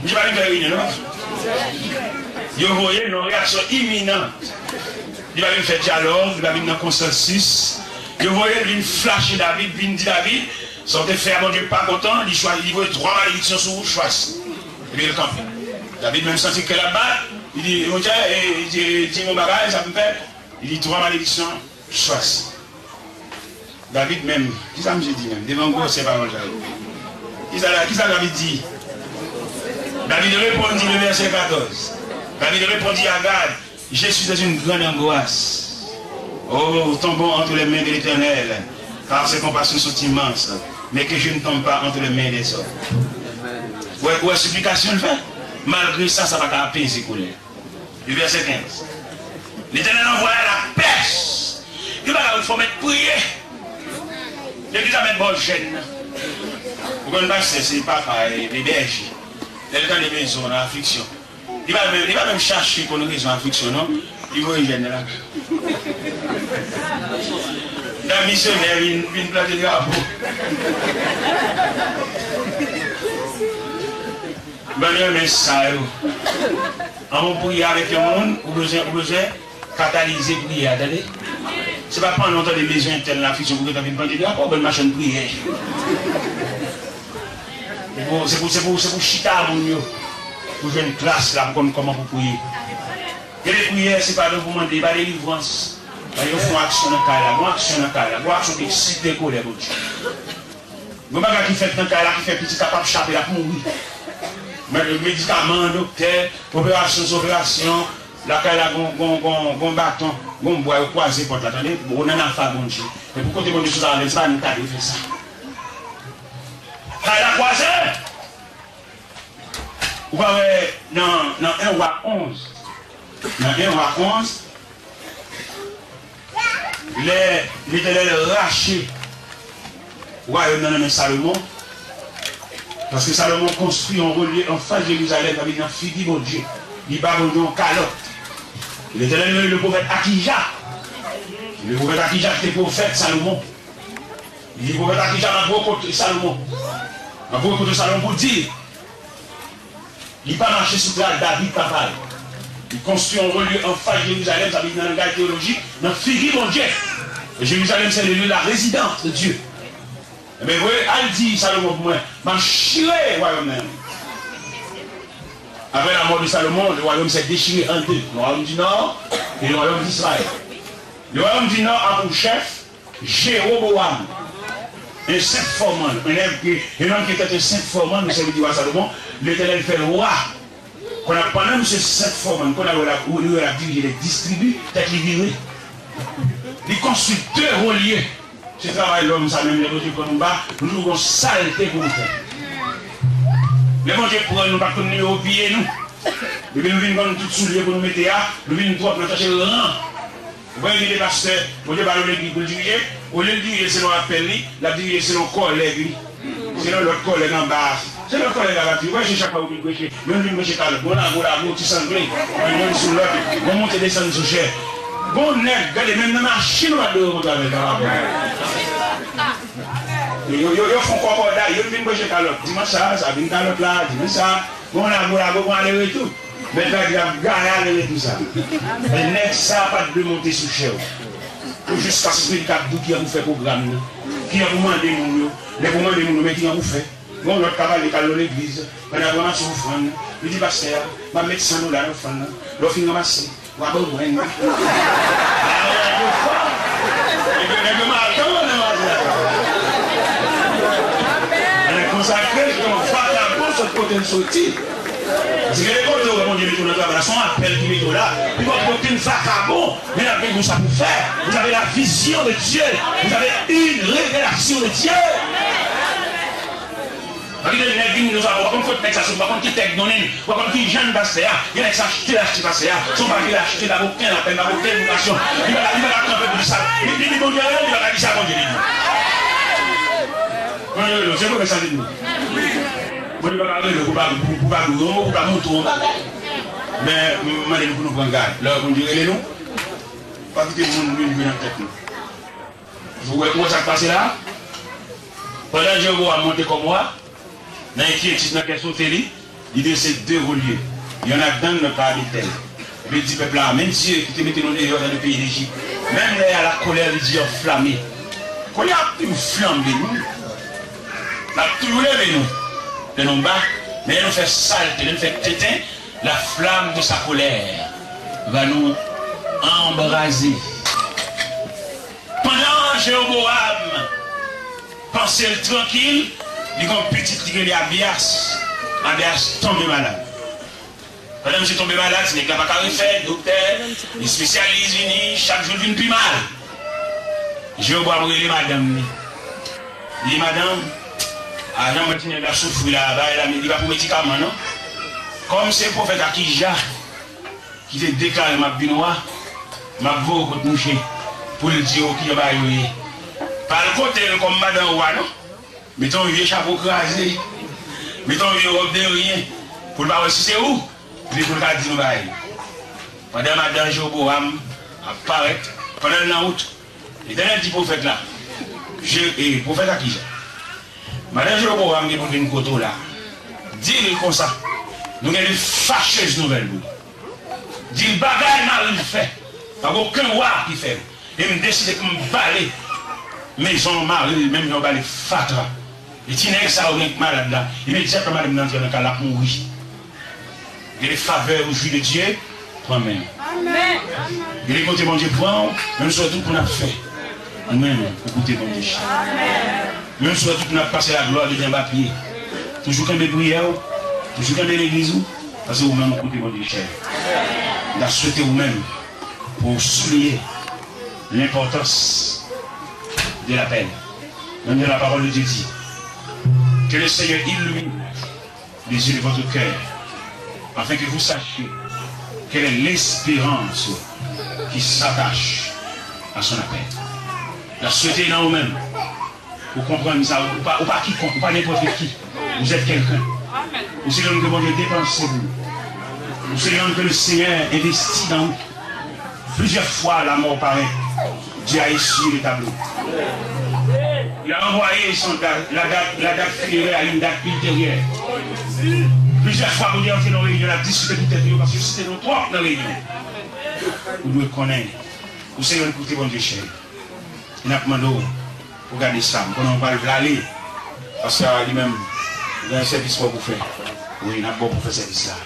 Misye pa vin fè reyinyon, non. Yo voye l nan yon reyaksyon iminan. Li pa vin fè dyalòg, li pa vin nan konsansis. Yo voye l vin flache David, vin di David, sa w te fè a Bondye pa kontan, li chwazi, li voye twa malediksyon sou ou, chwazi. Epi l kanpe. David menm santi kè l ap bat, li di, monchè, e, e, di, di m yon bagay, sa m fè. Li di twa malediksyon, chwazi. David menm, kisa misye di menm? Devan gwosè pawòl sa yo. Kisa, kisa David di? David répondit, le verset quatorze. David répondit à Gad, je suis dans une grande angoisse. Oh, tombons entre les mains de l'Éternel, car ses compassions sont immenses, mais que je ne tombe pas entre les mains des hommes. Ou wè, ou wè siplikasyon l fè? Malgre sa, sa pa ka apeze kolè. Le verset quinze. Letènèl anvoya lapès. Gen bagay ou fò mèt priye. Legliz la mèt ba w jèn nan. Ou konn pastè se papa e, e bèje. Lè l tande mezon nan afliksyon, li pa menm, li pa menm chache konn rezon afliksyon non. Li voye jèn nan lakay. Dam misyonè vin, vin plante drapo. Bann renmen sa yo. An ou priye avèk yon moun, ou bezwen, ou bezwen katalize priyè a, tande. Se pa pandan w tande mezon entèl nan afliksyon pou gentan vin plante drapo, bann machann priyè. Se pou, se pou, se pou, se pou chita moun yo, pou jwenn klas la, pou konn kòman pou priye. Gen de priyè, se pa pou mande, pa delivrans. Pa yo fè yon aksyon nan kay la, gon aksyon nan kay la, gon aksyon ki eksite kolè Bondye. Gon bagay ki fèt nan kay la ki fè pitit la p ap chape, l ap mouri. Men medikaman, doktè, operasyon sou operasyon, lakay la gon, gon, gon, gon baton, gon bwa, yo kwaze pòt la, tande? Bon, nan afa Bondye. Men pou kote Bondye sou sa, se pa nou k ta dwe fè sa. Kay la kwaze! Ou pa wè nan, nan en Wa onz, nan en Wa onz, lè Letènèl rache wayòm nan nan men Salomon, paske Salomon konstwi yon relye anfas Jerizalèm, sa vle di nan figi Bondye, li ba Bondye yon kalòt. Letènèl rele le pwofèt Akija. Le pwofèt Akija ki te pwofèt Salomon. Li di pwofèt Akija, m ap rekontre Salomon. M ap rekontre Salomon pou di, li pa mache sou tras David papa l. Li konstwi yon relye anfas Jerizalèm, sa vle di nan langaj teyolojik, nan figi Bondye. Jerizalèm, c'est le lieu de la résidence de Dieu. Ebyen, voye al di Salomon pou mwen, m ap chire wayòm nan. Après la mort de Salomon, le royaume s'est déchiré en deux, le royaume du nord et le royaume d'Israël. Le royaume du nord a pour chef Jéroboam, un saint formant, un homme qui, un homme qui était un saint formant, nou sèvi di wa Salomon, Letènèl fè l wa. Kounye a, pandan misye saint formant, kounye a, l ap, l ap dirije les distribus, tèt li vire. Li konstwi de relye. Se travay lòm sa menm, lè Bondye pran nou ba, nou toujou gon salte pou nou fè. Lè Bondye pran nou, nou pa t konn nimewo pye nou. Depi nou vin konn tout soulye pou nou mete a, nou vin twòp, n ap chache ran. Ou wè gen de pastè, Bondye ba l yon legliz pou l dirije, olye l dirije selon apèl li, l ap dirije selon kòlèg li. Selon lòt kòlèg anba a. Selon kòlèg la, l ap dirije. Ou wè se chak fwa ou vin preche, youn vin preche kalòt, gon lago lago, ti sangle, youn sou lòt, gon monte desann sou chè. Gon nèg, gade, menm nan machin ou ap dwe rankontre avè l, pa rapò. Yo, yo, yo fè yon kòkòday, youn vin preche kalòt. Dimanch sa, sa vin kalòt la, dimanch sa, gon lago lago, gon ale retou. Mèt la di l ap gaye ale retou sa. Men nèg sa pa t dwe monte sou chè w. Ou jis ka sezi li k ap di w kijan pou fè pwogram nan. Kijan pou mande moun yo. Lè pou mande moun yo, men kijan pou fè. Gon lòt ka pale k al nan legliz. Pandan ap ranmase ofrann, li di pastè a, m ap met san dola nan ofrann nan. Lè w fin ranmase, w a ban mwen. Nèg yo, nèg yo madan nan maten an. Nèg konsakre, se yon vakabon sot kote l soti. Paske gen de kote ou wè Bondye mete w nan travay la, se yon apèl ki mete w la. Li pa pou okenn vakabon, men l ap gen sa pou fè. Vous avez la vision de Dieu. Vous avez une révélation de Dieu. Anpil nèg vin nou sa, w pa konn kot nèg sa soti, w pa konn ki tèks donnen, w pa konn ki jan pastè a, gen nèg sa achte l achte pastè a, se yon bagay l achte, l pa gen okenn apèl, l pa gen okenn vokasyon. Li pa ka, li pa ka kanpe pou di sa. Li, li, li Bondye rele, li pa ka di sa Bondye li di. Bondye rele, se vre sa li di. Bondye pa ka rele pou pa, pou, pou pa di w yon mo, pou pa montre w yon bagay. Men, m mande nou pou nou pran gad. Lè Bondye rele nou, pa kite moun vin jwe nan tèt nou. Ou wè, ou wè sa k pase la? Pandan Jewobowam monte kòm wa, nan enkyetid nan kè sote li, li drese de relye. Yonn ak dann, lòt la a Betèl. Epi li di pèp la, menm Dye ki te mete nou deyò nan le peyi Lejip, menm lè a la colère de Dieu enflammée. Kounye a ap toujou flanbe nou. L ap toujou leve nou. Lè nou ba, men lè nou fè salte, lè nou fè tenten, la flamme de sa colère va nous embraser. Pandan Jewobowam panse l trankil, li gen yon pitit li rele Abyas. Abyas tonbe malad. Pandan misye tonbe malad, se nèg la pa ka refè, doktè, espesyalis vini, chak jou l vin pi mal. Jewobowam rele madanm li. Li di, madanm, a jan m wè ti nèg la soufri la, bagay la, li pa pou medikaman non. Kòm se pwofèt Akija ki te deklare m ap vin wa, m ap voye w kot mouche pou l di w kijan bagay yo ye. Pa al kote l kòm madan wa non. Mete yon vye chapo kraze, mete yon vye wòb de ryen, pou l pa wè si se ou, epi pou l ka di nou bagay. Pandan madan Jewoboam ap parèt, pandan l nan wout, Letènèl di pwofèt la, Je, e, pwofèt Akija, madan Jewoboam gen pou l vin kote w la. Di l konsa, nou gen de fachèz nouvèl pou ou. Di l bagay mari l fè, pa gen okenn wa ki fè l. E m deside pou m bale mezon mari l, menm jan w bale fatra. E ti nèg sa yo gen malad la, imedyatman madanm nan antre nan kay la, l ap mouri. Gen de favè ou jwi de Dye, pran men. Gen de kote Bondye pran w, menm si w wè tout moun ap fè. Ou menm, ou koute Bondye chè. Menm si w wè tout moun ap pase laglwa de pye anba pye. Toujou kenbe priyè w, toujou kenbe legliz ou, paske ou menm ou koute Bondye chè. M ta swete ou menm pou w souliye lenpòtans de lapèl. Menm jan la parole de Dieu dit, que le Seigneur illumine les yeux de votre cœur, afin que vous sachiez quelle est l'espérance qui s'attache à son appel. La swete nan ou menm, ou konprann sa, ou pa, ou pa kikonk, ou pa nenpòt ki. Vous êtes quelqu'un. Ou se yon moun ke Bondye depanse pou ou. Ou se yon moun ke le Seigneur envesti nan ou. Plusieurs fois, la mort paraît. Dieu a essuyé le tableau. Il a envoyé son da- la date, la date funéraire à une date ultérieure. Plizyè fwa, Bondye antre nan reyinyon, l ap diskite pou tèt yo, paske yo site nou twòp nan reyinyon. Ou dwe konnen, ou se yon koute Bondye chè. E n ap mande w pou gade sa. M konnen w pral vle ale, paske li menm, li gen sèvis pou w fè. Wi, n ap bon pou fè sèvis la.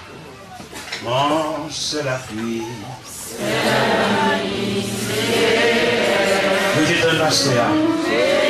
Mon sèl apui. Rete tann pastè a.